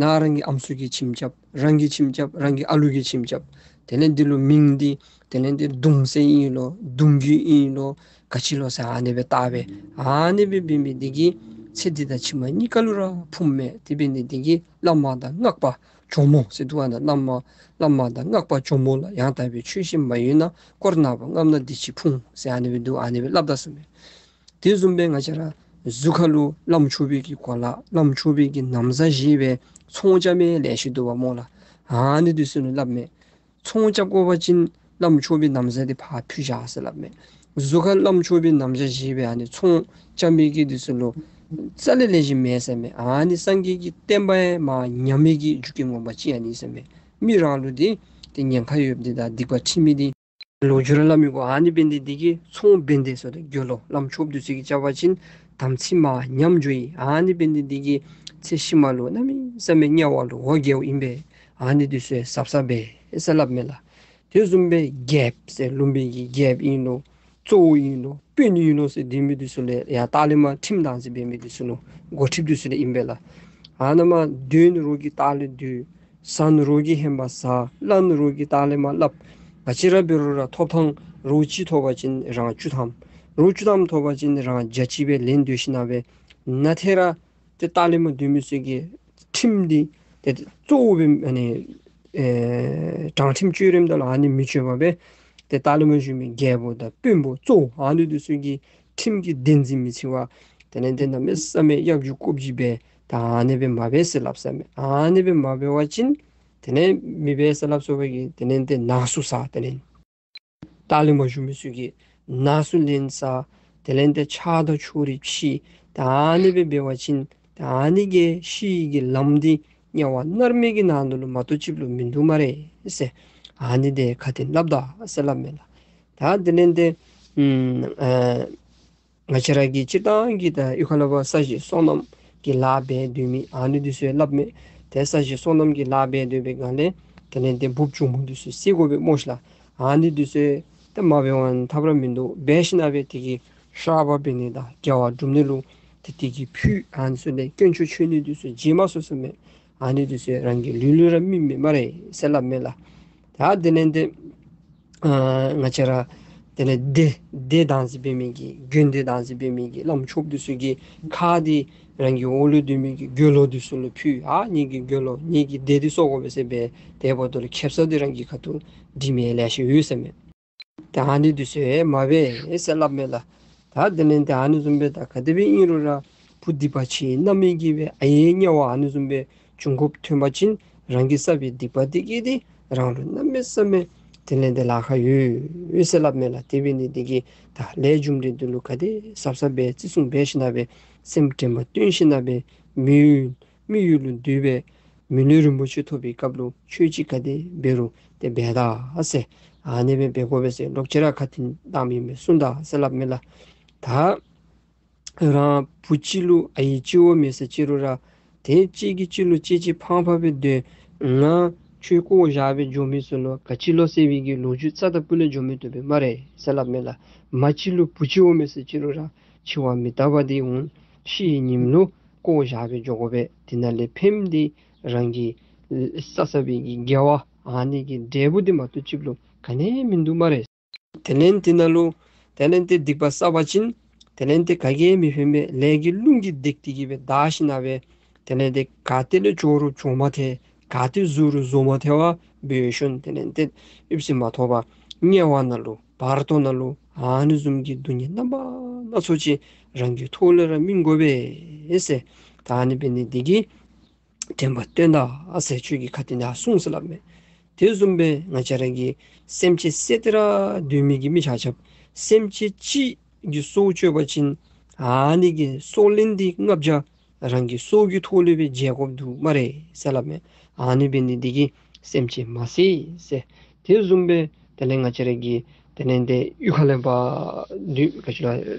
ནཱ་རང་གི་ཨམ་སྲུ་གི་ཁྱིམ་རྐྱབ། རང་གི་ཁྱིམ་རྐྱབ། རང་གི་ཨ་ལུ་གི་ཁྱིམ་རྐྱབ། དེ་ལས་འདི་ལུ་མིང་འདི་དེ་ལས་འདི་གདུང་སྲས་ཨིན་ལོ། གདུང་རྒྱུད་ཨིན་ལོ། ག་ཅི་ལོ་ཟེར་ཨ་ནི་སྦེ་བལྟ་སྦེ་ཨ་ནི་སྦེ་འབད་མི་འདི་གིས་ཚེ་འདི་དང་ཕྱི་མ་གཉིས་ཀ་ལུ་ར་ཕུངམ་མས། དེ་འབད་ནི་འདི་གིས་བླ་མ་དང་སྔགས་པ་ཇོ་མོ་ཟེར་འདུག་པ་ན། བླ་མ་བླ་མ་དང་སྔགས་པ་ཇོ་མོ་ལ་ཡང་དག་པའི་ཆོས་ཤིག་མ་ཡོད་ན། དཀོར་ནག་པོ་རྔམ་ན་འདི་ཅིག་ཕུང་ཟེར་ཨ་ནི་སྦེ་འདུག། ཨ་ནི་སྦེ་སླབ་ད་ཟེར་མས། དེ་བཟུམ་སྦེ་ང་བཅས་ར་གཟུགས་ཁ་ལུ་བླམ་ཆོས་པའི་གི་གོ་ལ་བླམ་ཆོས་པའི་གི་ན་བཟའ་བཞེས་སྦེ་ཚོང་རྐྱབ་མི་ལེ་ཤ་འདུག་པ་སྨོ་ལགས། ཨ་ནི་འདི་ཚུ་ལུ་སླབ་མས། ཚོང་རྐྱབ་དགོ་པ་ཅིན་བླམ་ཆོས་པའི་ན་བཟའ་འདི་ཕར་ཕུལ་བཞག་ཟེར་སླབ་མས། གཟུགས་ཁར་བླམ་ཆོས་པའི་ན་བཟའ་བཞེས་སྦེ་ཨ་ནི་ཚོང་རྐྱབ་མི་གི་འདི་ཚུ་ལུ་རྩ་ལས་ལེགས་ཤོམ་མེད་ཟེར་མས། ཨ་ནི་སངས་རྒྱས་ཀྱི་བསྟན་པ་ཡང་མར་ཉམས་མི་གི་རྒྱུ་རྐྱེན་ངོ་མ་ཅིག་ཨ་ནི་ཟེར་མས། མི་རང་ལུ་འདི་ཏེ་ཉེན་ཁ་ཡོདཔ་འདི་དང་སྡིག་པ་ཁྲིམས་མི་འདི་ལོག་འགྱོ་ར་སླབ་མི་དགོ། ཨ་ནི་འབད་ནི་འདི་གིས་ཚོང་འབད་ནི་དེ་ཚུ་ཏེ་དགེ་སློང་བླམ་ཆོསཔ་འདི་ཚུ་གིས་རྐྱབ་པ་ཅིན་དམ་ཚིག་མར་ཉམས་འགྱོ་ཡི། ཨ་ནི་འབད་ནི་འདི་གིས་ཚེ་ཕྱི་མ་ལུ་གནམ་མེད་ས་མེད་དམྱལ་བ་ལུ་འོ་བརྒྱལཝ་ཨིན་པས། ཨ་ནི་འདི་ཚུ་ཡང་གཟབ་གཟབ་འབད་ཟེར་སླབ་མས་ལགས། དེ་བཟུམ་སྦེ་རྒྱལཔོ་ཟེར་ལུང་པའི་གི་རྒྱལཔོ་ཨིན་ལོ། གཙོ་བོ་ཨིན་ལོ། དཔོན་ཨིན་ལོ་ཟེར་འདི་མི་འདི་ཚུ་ལས་ཡར་ལྟག་ལས་མར་ཁྲིམས་དང་ཟེར་འབད་མི་འདི་ཚུ་ལུ་འགོ་ཁྲིདཔ་འདི་ཚུ་ལས་ཨིན་པས་ལགས། ཨ་ནཱ་མར་སྡོད་ནི་རོགས་ཀྱི་ལྟག་ལས་སྡོད། བཟའ་ནི་རོགས་ཀྱི་ཧེ་མ་བཟའ། སླབ་ནི་རོགས་ཀྱི་ལྟག་ལས་མར་སླབ། ག་ཅི་ར་འབད་རུང་ར་ཐོབ་ཐངས་རོགས་གཅིག་ཐོབ་པ་ཅིན་རང་བཅུ་ཐམ། རོགས་བཅུ་ཐམ་ཐོབ་པ་ཅིན་རང་བརྒྱ་གཅིག་སྦེ་ལེན་སྡོད་ཞིནམ་སྦེ་ནཱ་ཏེ་ར་ཏེ་ལྟག་ལས་མར་སྡོད་མི་ཚུ་གིས་ཁྲིམས་འདི་ཏེ་གཙོ་བོ་སྦེ་ཨ་ནི་ཨེ་དྲང་ཁྲིམས་བཅོས་རནམ་ད་ལུ་ཨ་ནི་མི་བཅོ་བར་སྦེ་ཏེ་ལྟག་ལས་མར་བཞུགས་མི་རྒྱལཔོ་དང་དཔོན་པོ་གཙོ་བོ་ཨ་ནི་འདི་ཚུ་གིས་ཁྲིམས་ཀྱི་བདེན་འཛིན་མི་བྱེད་པར་དེ་ལས་ཏེ་གནམ་མེད་ས་མེད་གཡག་རྒྱུག་རྐུབ་རྒྱུག་འབད་ད་ཨ་ནི་སྦེ་མ་འབད་ཟེར་སླབ་ཟེར་མས། ཨ་ནི་སྦེ་མ་འབད་བ་ཅིན་དེ་ལས་མི་འབད་ཟེར་སླབ་སོང་བའི་གི་དེ་ལས་ཏེ་ནག་སུ་ཟ། དེ་ལས་ལྟག་ལས་མར་བཞུགས་མི་ཚུ་གིས་ནག་སུ་ལེན་ཟ། དེ་ལས་ཏེ་ཕྱག་དང་ཕྱོགས་རིས་ཕྱེ། ད་ཨ་ནི་སྦེ་འབད་བ་ཅིན་ད་ཨ་ནི་གི་ཤི་གི་ལམ་འདི་དམྱལ་བ་མནར་མེད་ཀྱི་ནང་དུ་ལུ་མ་གཏོགས་ཅིག་ལུ་མིན་འདུག་སྨ་རེ་ཟེར། ཨ་ནི་འདི་ཁ་འཕྲིན་སླབ་ད་ཟེར་སླབ་མས་ལགས། ད་དེ་ལས་ཏེ་ཨམ་ཨ་ང་བཅས་ར་གི་སྤྱིར་བཏང་གི་ད་གཡུས་ཁ་ལས་ཕར་ས་གཞི་སོ་ནམ་གྱི་ལཱ་འབད་སྡོད་མི་ཨ་ནི་འདི་ཚུ་ཡང་སླབ་མས། ཏེ་ས་གཞི་སོ་ནམ་གྱི་ལཱ་འབད་སྡོད་པའི་སྒང་ལས་དེ་ལས་ཏེ་འབུཔ་གྱོག་མོ་འདི་ཚུ་བསད་དགོ་པས་སྨོ་ཤ་ལགས། ཨ་ནི་འདི་ཚུ་ཡང་ཏེ་མ་འབད་བར་ཐབས་ར་མིན་འདུག། འབད་ཞིནམ་སྦེ་དེ་གི་སྲེག་པ་འབད་ནི་དང་དགེ་བ་སྒྲུབ་ནི་ལུ་ཏེ་དེ་གི་ཕུད་ཨ་ནི་ཚུ་ལས་དཀོན་མཆོག་མཆོད་གནས་འདི་ཚུ་བརྗེད་མ་སོང་ཟེར་མས། ཨ་ནི་འདི་ཚུ་རང་གི་ལུས་ལུ་ར་སྨིན་མས་སྨ་རེ་ཟེར་སླབ་མས་ལགས། ད་དེ་ལས་ཏེ་ཨ་ང་བཅས་ར་དེ་ལས་སྡེ་སྡེ་དང་ཟེར་འབད་མི་གི་དགོན་སྡེ་དང་ཟེར་འབད་མི་གི་བླམ་ཆོསཔ་འདི་ཚུ་གིས་ཁ་འདི་རང་གི་འོག་ལུ་སྡོད་མི་གི་དགེ་སློང་འདི་ཚུ་ལུ་ཕུལ། ཨ་ངེ་གི་དགེ་སློང་ངེ་གི་སྡེ་འདི་གསོ་དགོ་པས་ཟེར་སྦེ་དེ་འབདཝ་ད་ལུ་ཁེབ་ས་འདི་རང་གི་ཁ་ཐུག་སྒྲིག་མི་ལེ་ཤ་ཡོད་ཟེར་མས། ད་ཨ་ནི་འདི་ཚུ་ཡང་མ་འབད་ཟེར་སླབ་མས་ལགས། ད་དེ་ལས་ཏེ་ཨ་ནི་བཟུམ་སྦེ་ད་ག་དེ་སྦེ་ཨིན་རུང་ར་བུ་སྡིག་པ་ཆེ་མནར་མེད་ཀྱི་སྦེ་ཨའི་དམྱལ་བ་ཨ་ནི་བཟུམ་སྦེ་བྱུང་དགོཔ་ཐོན་པ་ཅིན་རང་གིས་བསགས་པའི་སྡིག་པ་འདི་གིས་ཏེ་རང་ལུ་གནམ་མེད་ས་མེད་དེ་ལས་ཏེ་ལཱ་ཁག་ཡོད་ཡོད་ཟེར་སླབ་མས་ལགས། དེ་འབད་ནི་འདི་གིས་ད་ལས་རྒྱུ་འབྲས་འདི་ལུ་ག་དེ་གཟབ་གཟབ་སྦེ་བརྩི་སྲུང་འབད་ཞིནམ་སྦེ་སེམས་དྲན་པ་བཏོན་ཞིནམ་སྦེ་མི་ཡུལ་མི་ཡུལ་ལུ་སྡོད་སྦེ་མི་ལུས་རིན་པོ་ཆེ་ཐོབ་པའི་སྐབས་ལུ་ཆོས་ཅིག་ག་དེ་འབད་རུང་ཏེ་འབད་ད་ཟེར། ཨ་ནི་སྦེ་འབད་དགོ་པས་ཟེར་ལོག་ཅི་ར་ཁ་འཕྲིན་བཏངམ་ཨིན་པས་གསུངས་ད་ཟེར་སླབ་མས་ལགས། ད་རང་བུ་གཅིག་ལུ་ཨའི་གཅིག་བོ་མེད་ཟེར་ཅི་རུང་ར་ཏེ་གཅིག་གིས་གཅིག་ལུ་གཅེས་གཅེས་ཕངས་ཕངས་སྦེ་སྡོད། ང་ཁྱོད་བཀོ་བཞག་སྦེ་འགྱོ་མི་ཚུ་ལུ་ག་ཅི་ལོ་ཟེར་བའི་གི་ལོ་རྒྱུས་རྩ་དང་སྤུ་ལས་འགྱོ་མི་བཏུབ་པས་སྨ་རེ་ཟེར་སླབ་མས་ལགས། མ་གཅིག་ལུ་བུ་གཅིག་བོ་མེད་ཟེར་ཅི་རུང་ར་འཆི་བ་མི་རྟག་པ་འདི་འོང་། ཤི་བའི་ཉིནམ་ལུ་བཀོ་བཞག་སྦེ་འགྱོ་དགོ་པས། དེ་ནང་ལས་ཕནམ་འདི་རང་གི་ བསགས་བསགས་པའི་གི་དགེ་བ་ཨ་ནི་གི་འབྲས་བུ་འདི་མ་གཏོགས་ཅིག་ལུ་ག་ནི་མིན་འདུག་སྨ་རེ། དེ་ལས་དེ་ནང་ལུ་དེ་ལས་དེ་སྡིག་པ་བསགས་པ་ཅིན་དེ་ལས་དེ་ག་གིས་མི་ཕན་པའི་ལས་ཀྱི་རླུང་གིས་བརྡེགས་ཏེ་གི་སྦེ་བདའ་ཞིནམ་ལས་དེ་ལས་དེ་ག་ཏེ་ལས་བྱོག་རུང་བྱོག་མ་ཐལ། ག་ཏེ་བཟོ་རུང་བཟོ་མ་ཐལ་བར་སྦེ་ཤོན། དེ་ལས་དེ་ཡིབ་སི་མ་ཐོབ་པར་དམྱལ་བ་ནང་ལུ་བར་དོ་ནང་ལུ་ཨ་ནི་བཟུམ་གྱི་སྡུག་བསྔལ་རྣམ་པ་སྣ་ཚོགས་ཅིག་རང་གི་ཐོག་ལས་ར་སྨིན་དགོ་པས་ཟེར། ད་ཨ་ནི་འབད་ནི་འདི་གིས་དྲན་པ་བཏོན་ད་ཟེར་ཁྱོད་ཀྱི་ཁ་ཐུག་ནས་ཨ་གསུངས་ཟེར་སླབ་མས། དེ་བཟུམ་སྦེ་ང་བཅས་ར་གིས་སེམས་ཅན་བསད་དེ་ར་སྡོད་མི་གི་མི་ཆ་ཁྱབ་སེམས་ཅན་གཅིག་གི་སྲོག་གཅོད་པ་ཅིན་ཨ་ནི་གི་སྲོག་ལན་འདི་ལྔ་བརྒྱ་རང་གི་སྲོག་གི་ཐོག་ལས་སྦེ་འཇལ་དགོཔ་འདུག་སྨ་རེ་ཟེར་སླབ་མས། ཨ་ནི་འབད་ནི་འདི་གིས་སེམས་ཅན་མ་བསད་ཟེར། དེ་བཟུམ་སྦེ་དེ་ལས་ང་བཅས་ར་གི་དེ་ལས་དེ་གཡུས་ཁ་ལས་ཕར་འདི་ག་ཅི་ལོ་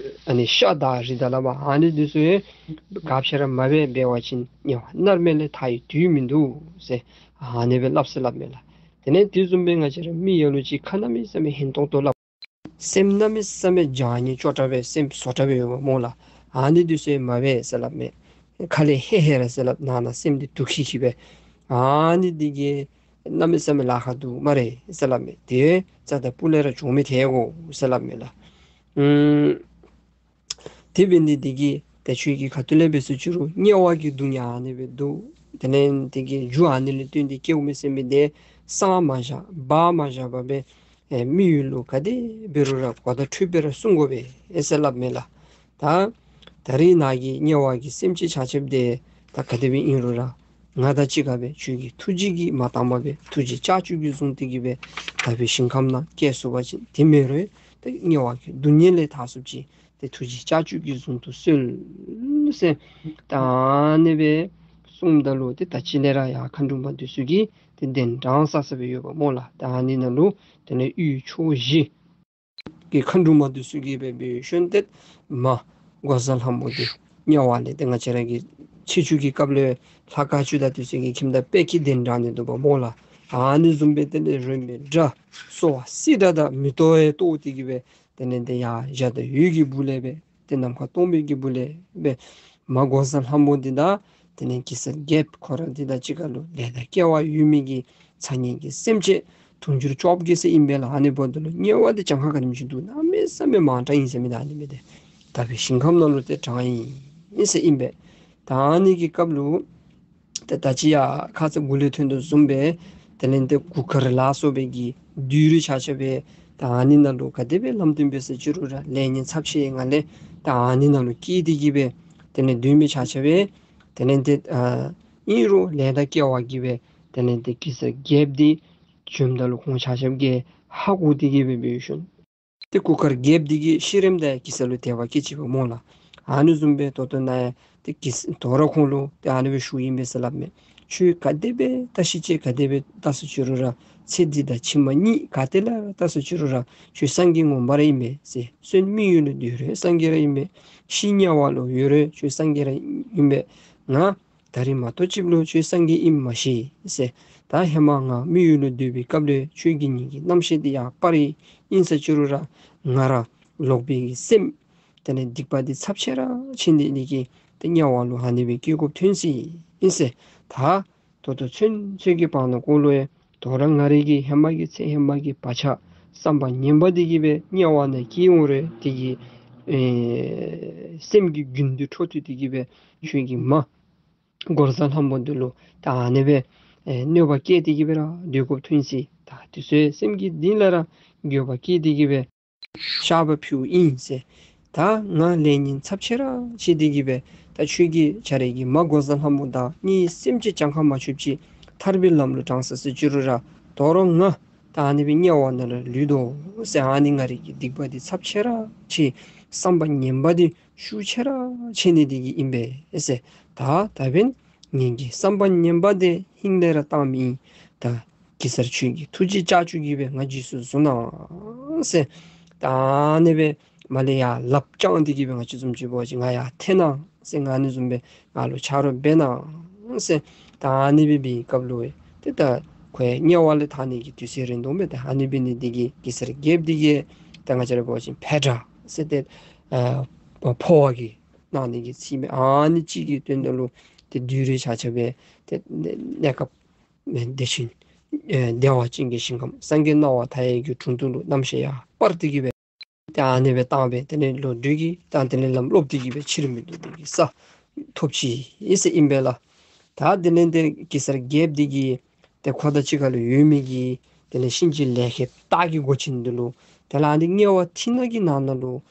ཨ་ནི་ཤ་དང་རི་དྭགས་ལ་མ་ཨ་ནི་འདི་ཚུ་ཡང་ག་ཅི་ར་མ་འབད་འབད་བ་ཅིན་དམྱལ་བ་མནར་མེད་ལས་ཐར་བའི་དུས་མིན་འདུག་ཟེར་ཨ་ནི་སྦེ་སླབ་ཟེར་སླབ་མས་ལགས། དེ་ལས་དེ་བཟུམ་སྦེ་ང་བཅས་ར་མི་ལ་ལུ་ཅིག་ཁ་གནམ་མེད་ས་མེད་ཧན་ཏོང་ཏོ་སླབ། སེམས་གནམ་མེད་ས་མེད་བྱང་ཉེས་ཅོག་འཐདཔ་སྦེ་སེམས་བཟོ་འཐདཔ་སྦེ་ཡོདཔ་སྨོ་ལགས། ཨ་ནི་འདི་ཚུ་ཡང་མ་འབད་ཟེར་སླབ་མས། ཁ་ལས་ཧེ་ཧེ་ར་ཟེར་སླབ་ནང་ན་སེམས་འདི་སྡུག་ཁི་ཁི་སྦེ། ཨ་ནི་འདི་གིས་གནམ་མེད་ས་མེད་ལཱ་ཁག་འདུག་སྨ་རེ་ཟེར་སླབ་མས། དེ་རྩ་དང་སྤུ་ལས་ར་འགྱོ་མི་ཐལ་གོ་ཟེར་སླབ་མས་ལགས། ཨུམ། དེ་འབད་ནི་འདི་གིས་ཏེ་ཁྱོད་ཀྱི་ཁ་ཐུག་ལས་འབད་ཟེར་ཅི་རུང་དམྱལ་བ་གི་སྡུག་བསྔལ་ཨ་ནི་སྦེ་འདུག། དེ་ལས་དེ་གི་རྒྱུ་ཨ་ནི་ལས་བརྟེན་ཏེ་སྐྱེཝ་མས་ཟེར་མི་འདི་གསང་མ་བཞག་སྦ་མ་བཞག་པར་སྦེ་ཨེ་མི་ཡུལ་ལུ་ག་དེ་འབད་རུང་ར་གོ་བརྡ་འཕྲོད་སྦེ་ར་གསུང་དགོ་པས་ཨེ་ཟེར་སླབ་མས་ལགས། ད་ད་རིས་ནཱ་གི་དམྱལ་བ་གི་སེམས་ཅན་ཆ་ཁྱབ་འདི་ད་ག་དེ་སྦེ་ཨིན་རུང་ར་ང་དང་གཅིག་ཁར་སྦེ་ཁྱོད་ཀྱི་ཐུགས་རྗེ་གིས་མ་བཏངམ་སྦེ་ཐུགས་རྗེ་ལྕགས་ཀྱུ་གིས་བཟུང་སྟེ་གི་སྦེ་དག་པའི་ཞིང་ཁམས་ནང་སྐྱེ་ཚུགས་པ་ཅིན་དེ་མེན་རུང་ད་དམྱལ་བ་གི་སྡུག་བསྔལ་ལས་ཐར་ཚུགསཔ་ཅིག་ཏེ་ཐུགས་རྗེ་ལྕགས་ཀྱུ་གིས་བཟུང་དུ་གསོལ་ཟེར། ད་ཨ་ནི་སྦེ་གསུངམ་ད་ལུ་ཏེ་ད་ཅི་ལས་ར་ཡར་མཁའ་འགྲོ་མ་འདི་ཚུ་གིས་ཏེ་གདན་དྲངས་ས་ས་སྦེ་ཡོདཔ་སྨོ་ལགས། ད་ཨ་ནི་ནང་ལུ་དེ་ལས་ཡུལ་ཕྱོགས་བཞི་གི་མཁའ་འགྲོ་མ་འདི་ཚུ་གིས་སྦེ་འབད་ཤོན་ཏེ་མ་འགོག་བཟའ་ལྷ་མོ་འདི་དམྱལ་བ་ལས་ཏེ་ང་བཅས་ར་གི་ཕྱི་ཆུ་གི་སྐབས་ལུ་ལྷ་དཀར་ཆུ་དང་འདི་ཚུ་གིས་ཁྱིམ་བདག་དཔལ་གྱི་གདན་དྲངས་ནི་འདུག་པ་སྨོ་ལགས། ཨ་ནི་བཟུམ་སྦེ་དེ་ལས་རོལ་མོའི་སྒྲ་སོ་བ་སི་ཏ་དང་མེ་ཏོག་ཡང་གཏོར་ཏེ་གི་སྦེ་དེ་ལས་དེ་ཡར་འཇའ་དང་འོད་ཀྱི་སྦུག་ལས་སྦེ་ཏེ་ནམ་མཁའ་སྟོང་པའི་གི་སྦུག་ལས་སྦེ་མ་འགོག་བཟའ་ལྷ་མོ་འདི་དང་དེ་ལས་གེ་སར་རྒྱལཔོ་ཁོ་ར་འདི་དང་གཅིག་ཁར་ལུ་ལས་དང་སྐལ་བ་ཡོད་མི་གི་ཚ་ངེས་ཀྱི་སེམས་ཅན་དུང་ཕྱུར་བཅོ་བརྒྱད་ཟེར་ཨིན་པས་ལགས། ཨ་ནི་འབདཝ་ད་ལུ་དམྱལ་བ་འདི་གྱངས་ཁ་ག་དེམ་ཅིག་འདུག། གནམ་མེད་ས་མེད་མང་དྲགས་ཨིན་ཟེར་མི་འདི་ཨ་ནི་མས། ཏེ་དག་པའི་ཞིང་ཁམས་ནང་ལུ་ཏེ་དྲངས་ཡི་ཟེར་ཨིན་པས། ད་ཨ་ནི་གི་སྐབས་ལུ་ཏེ་ད་ཅི་ཡར་ཁ་ཙ་གུ་ལས་ཐོན་དོ་བཟུམ་སྦེ་དེ་ལས་ཏེ་གུར་དཀར་ལ་སོགས་པའི་གི་བདུད་རིགས་ཆ་ཁྱབ་སྦེ་ད་ཨ་ནི་ནང་ལུ་ག་དེ་སྦེ་ལམ་སྟོན་འབད་ཟེར་ཅི་རུང་ར་ལས་ངན་ཚབས་ཆེ་ཡི་ངང་ལས་ད་ཨ་ནི་ནང་ལུ་སྐྱེས་ཏེ་གི་སྦེ་དེ་ལས་སྡོད་མི་ཆ་ཁྱབ་སྦེ་དེ་ལས་ཏེ་ཨ་ཨིན་རུང་ལས་དང་སྐལ་བ་གིས་སྦེ་དེ་ལས་ཏེ་གེ་སར་རྒྱལཔོ་འདི་བྱོནམ་ད་ལུ་ཁོང་ཆ་ཁྱབ་ཀྱིས་ཧ་གོ་སྟེ་གི་སྦེ་འབད་ཤོན། ཏེ་གུར་དཀར་རྒྱལཔོ་འདི་གི་ཤི་རནམ་ད་གེ་སར་ལུ་དད་པ་སྐྱེས་ཅི་པ་སྨོ་ལགས། ཨ་ནི་བཟུམ་སྦེ་ད་ལྟོ་ནཱ་ཡང་ཏེ་གེ་སར་དོ་རུང་ཁོང་ལུ་ཏེ་ཨ་ནི་སྦེ་ཞུཝ་ཨིན་པས་ཟེར་སླབ་མས། ཁྱོད་ག་དེ་སྦེ་བལྟ་ཤི་ཅི་ག་དེ་སྦེ་བལྟ་ཟེར་ཅི་རུང་ར་ཚེ་འདི་དང་ཕྱི་མ་གཉིས་ག་ཏེ་ལས་ར་བལྟ་ཟེར་ཅི་རུང་ར་ཁྱོད་སངས་རྒྱས་ངོ་མ་ར་ཨིན་པས་ཟེར། གསོན་མི་ཡུལ་ལུ་སྡོད་རུང་སངས་རྒྱས་ར་ཨིན་པས། ཤི་དམྱལ་བ་ལུ་ཡོད་རུང་ཁྱོད་སངས་རྒྱས་ར་ཨིན་པས། ང་ད་རིས་མ་གཏོགས་ཅིག་ལུ་ཁྱོད་སངས་རྒྱས་ཨིནམ་མ་ཤེས་ཟེར། ད་ཧེ་མ་ང་མི་ཡུལ་ལུ་སྡོད་པའི་སྐབས་ལུ་ཁྱོད་ཀྱིས་ངེ་གི་རྣམ་ཤེས་འདི་ཡར་སྤར་ཡི། ཨིན་ཟེར་ཅི་རུང་ར་ང་ར་ལོག་པའི་གི་སེམས་དེ་ལས་སྡིག་པ་འདི་ཚབས་ཆེ་ར་ཆེ་ནི་འདི་གིས་ཏེ་དམྱལ་བ་ལུ་ཨ་ནི་སྦེ་སྐྱེ་དགོཔ་ཐོན་ཅི་ཨིན་ཟེར། ད་ད་ལྟོ་ཚུན་ཚོད་ཀྱི་བར་ན་ཀོ་ལུ་ཡང་དོ་རུང་ང་རའི་གི་ཧེ་མ་གི་ཚེ་ཧེ་མ་གི་བག་ཆགས་བསམ་པ་ངན་པ་འདི་གིས་སྦེ་དམྱལ་བ་ནང་སྐྱེ་འོང་རུང་དེ་གི་ཨེ་སེམས་ཀྱི་རྒྱུན་འདི་འཕྲོ་མཐུད་དེ་གི་སྦེ་ཁྱོད་ཀྱིས་མ་འགོག་བཟའ་ལྷ་མོ་འདི་ལུ་ད་ཨ་ནི་སྦེ་ཨེ་གནོད་པ་བསྐྱལ་ཏེ་གི་སྦེ་ར་སྡོད་དགོཔ་ཐོན་ཅི། ད་དེ་ཚུ་སེམས་ཀྱི་གཏིང་ལས་ར་འགྱོད་པ་སྐྱེས་ཏེ་གི་སྦེ་བཤགས་པ་ཕུལཝ་ཨིན་ཟེར། ད་ང་ལས་ངན་ཚབས་ཆེ་ར་ཆེ་སྟེ་གི་སྦེ་ད་ཁྱོད་ཀྱིས་ཁྱོད་རའི་གི་མ་འགོག་བཟའ་ལྷ་མོ་དང་ངེའི་སེམས་ཅན་གྱངས་ཁ་མ་ཆོདཔ་ཅིག་ཐར་པའི་ལམ་ལུ་དྲངས་ས་ཟེར་ཅི་རུང་ར་དོ་རུང་ང་ད་ཨ་ནི་སྦེ་དམྱལ་བ་ནང་ལུ་ལུས་དོ་ཟེར། ཨ་ནི་ང་རའི་གི་སྡིག་པ་འདི་ཚབས་ཆེ་ར་ཆེ་བསམ་པ་ངན་པ་འདི་ཤུགས་ཆེ་ར་ཆེ་ནི་འདི་གིས་ཨིན་པས་ཟེར། ད་ད་འབདན་ངེ་གི་བསམ་པ་ངན་པ་འདི་ཧིང་ལས་ར་བཏང་མི་ཨིན། ད་གེ་སར་ཁྱོད་ཀྱི་ཐུགས་རྗེ་ལྕགས་ཀྱུ་གིས་སྦེ་ང་རྗེས་སུ་བཟུང་གནང་ཟེར། ད་ཨ་ནི་སྦེ་མར་ལས་ཡར་ལགཔ་བརྐྱངས་ཏེ་གི་སྦེ་ང་བཅས་བཟུམ་ཅིག་འབད་བ་ཅིན་ང་ཡར་འཐེན་གནང་ཟེར། ང་ཨ་ནི་བཟུམ་སྦེ་ང་ལུ་ཆ་རོགས་འབད་གནང་ཟེར། ད་ཨ་ནི་སྦེ་འབད་བའི་སྐབས་ལུ་ཏེ་ད་ཁོ་ཡང་དམྱལ་བ་ལས་ཐར་ནི་གི་དུས་ཚོད་རན་དོ་མས། ད་ཨ་ནི་འབད་ནི་འདི་གིས་གེ་སར་རྒྱལཔོ་འདི་གིས་ད་ང་བཅས་ར་འབད་བ་ཅིན་འཕེལ་སྒྲ་ཟེར་ཏེ་ཨ་འཕོ་བ་གི་གནང་ནི་གི་ཚིག་མས། ཨ་ནི་ཅིག་གི་དོན་དག་ལུ་ཏེ་བདུད་རིགས་ཆ་ཁྱབ་སྦེ་ཏེ་གནས་སྐབས་ བདེ་ཆེན་ཨེ་བདེ་བ་ཅན་གྱི་ཞིང་ཁམས་སངས་རྒྱས་སྣང་བ་མཐའ་ཡས་ཀྱི་དྲུང་དུ་ལུ་རྣམ་ཤེས་ཡར་སྤར་ཏེ་གི་སྦེ་ཏེ་ཨ་ནི་སྦེ་བཏང་སྦེ་དེ་ལས་བློ་གྲོས་ཀྱིས་ད་དེ་ལས་ལམ་སློབ་སྟེ་གི་སྦེ་ཕྱིར་མི་ལྡོག་པའི་གི་ས་ཐོབ་ཅི་ཨིན་ཟེར་ཨིན་པས་ལགས། ད་དེ་ལས་ཏེ་གེ་སར་རྒྱལཔོ་འདི་གིས་ཏེ་ཁོ་དང་གཅིག་ཁར་ལུ་ཡོད་མི་གི་དེ་ལས་གཤིན་རྗེ་ལས་མཁན་སྟག་གི་མགོ་ཅན་འདི་ལུ་དེ་ལས་ཨ་ནི་དམྱལ་བ་ཐིག་ནག་གི་ནང་ན་ལུ་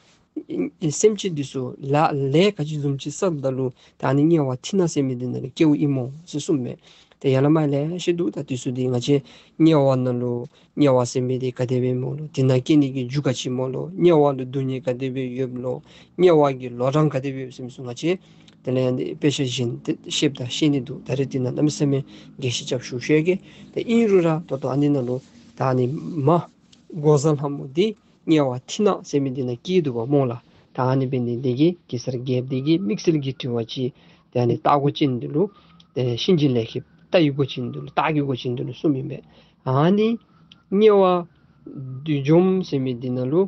སེམས་ཅན་འདི་ཚུ་ལཱ་ལས་ག་ཅི་བཟུམ་ཅིག་བསགསཔ་ད་ལུ་ད་ཨ་ནི་དམྱལ་བ་ཐིག་ནག་ཟེར་མི་འདི་ནང་ལུ་སྐྱེཝ་ཨིན་མོ་ཟེར་གསུངས་མས། ཏེ་ཡར་ལས་མར་ལེ་ཤ་འདུག། ད་འདི་ཚུ་འདི་ང་བཅས་དམྱལ་བ་ནང་ལུ་དམྱལ་བ་ཟེར་མི་འདི་ག་དེ་སྦེ་སྨོ་ལོ། དེ་ནང་སྐྱེ་ནི་གི་རྒྱུ་ག་ཅི་སྨོ་ལོ། དམྱལ་བ་ལུ་སྡུག་བསྔལ་ག་དེ་སྦེ་ཡོདཔ་ལོ། དམྱལ་བ་གི་ལོ་གྲངས་ག་དེ་སྦེ་ཡོདཔ་ཟེར་མི་ཚུ་ང་བཅས་དེ་ལས་ཨ་ནི་དཔེ་ཆ་བཞིན་ཏེ་ཤེསཔ་ད་ཤེས་ནི་འདུག། ད་རེས་འདི་ནང་གནམ་མེད་ས་མེད་རྒྱས་བཤད་རྐྱབ་ཞུ་ཤེས་ཀྱི། ཏེ་ཨིན་རུང་ར་ད་ལྟོ་ཨ་ནི་ནང་ལུ་ད་ཨ་ནི་མ་འགོག་བཟའ་ལྷ་མོ་འདི་དམྱལ་བ་ཐིག་ནག་ཟེར་མི་འདི་ནང་སྐྱེས་འདུག་པ་སྨོ་ལགས། ད་ཨ་ནི་འབད་ནི་འདི་གིས་གེ་སར་རྒྱལཔོ་འདི་གིས་དམིགས་བསལ་གྱི་དྲི་བ་ཅིག་ཏེ་ཨ་ནི་སྟག་མགོ་ཅན་འདི་ལུ་ཏེ་གཤིན་རྗེ་ལས་མཁན་སྟག་གི་མགོ་ཅན་འདི་ལུ་སྟག་གི་མགོ་ཅན་འདི་ལུ་གསུངམ་ཨིན་པས། ཨ་ནི་དམྱལ་བ་བདུད་འཇོམས་ཟེར་མི་འདི་ནང་ལུ་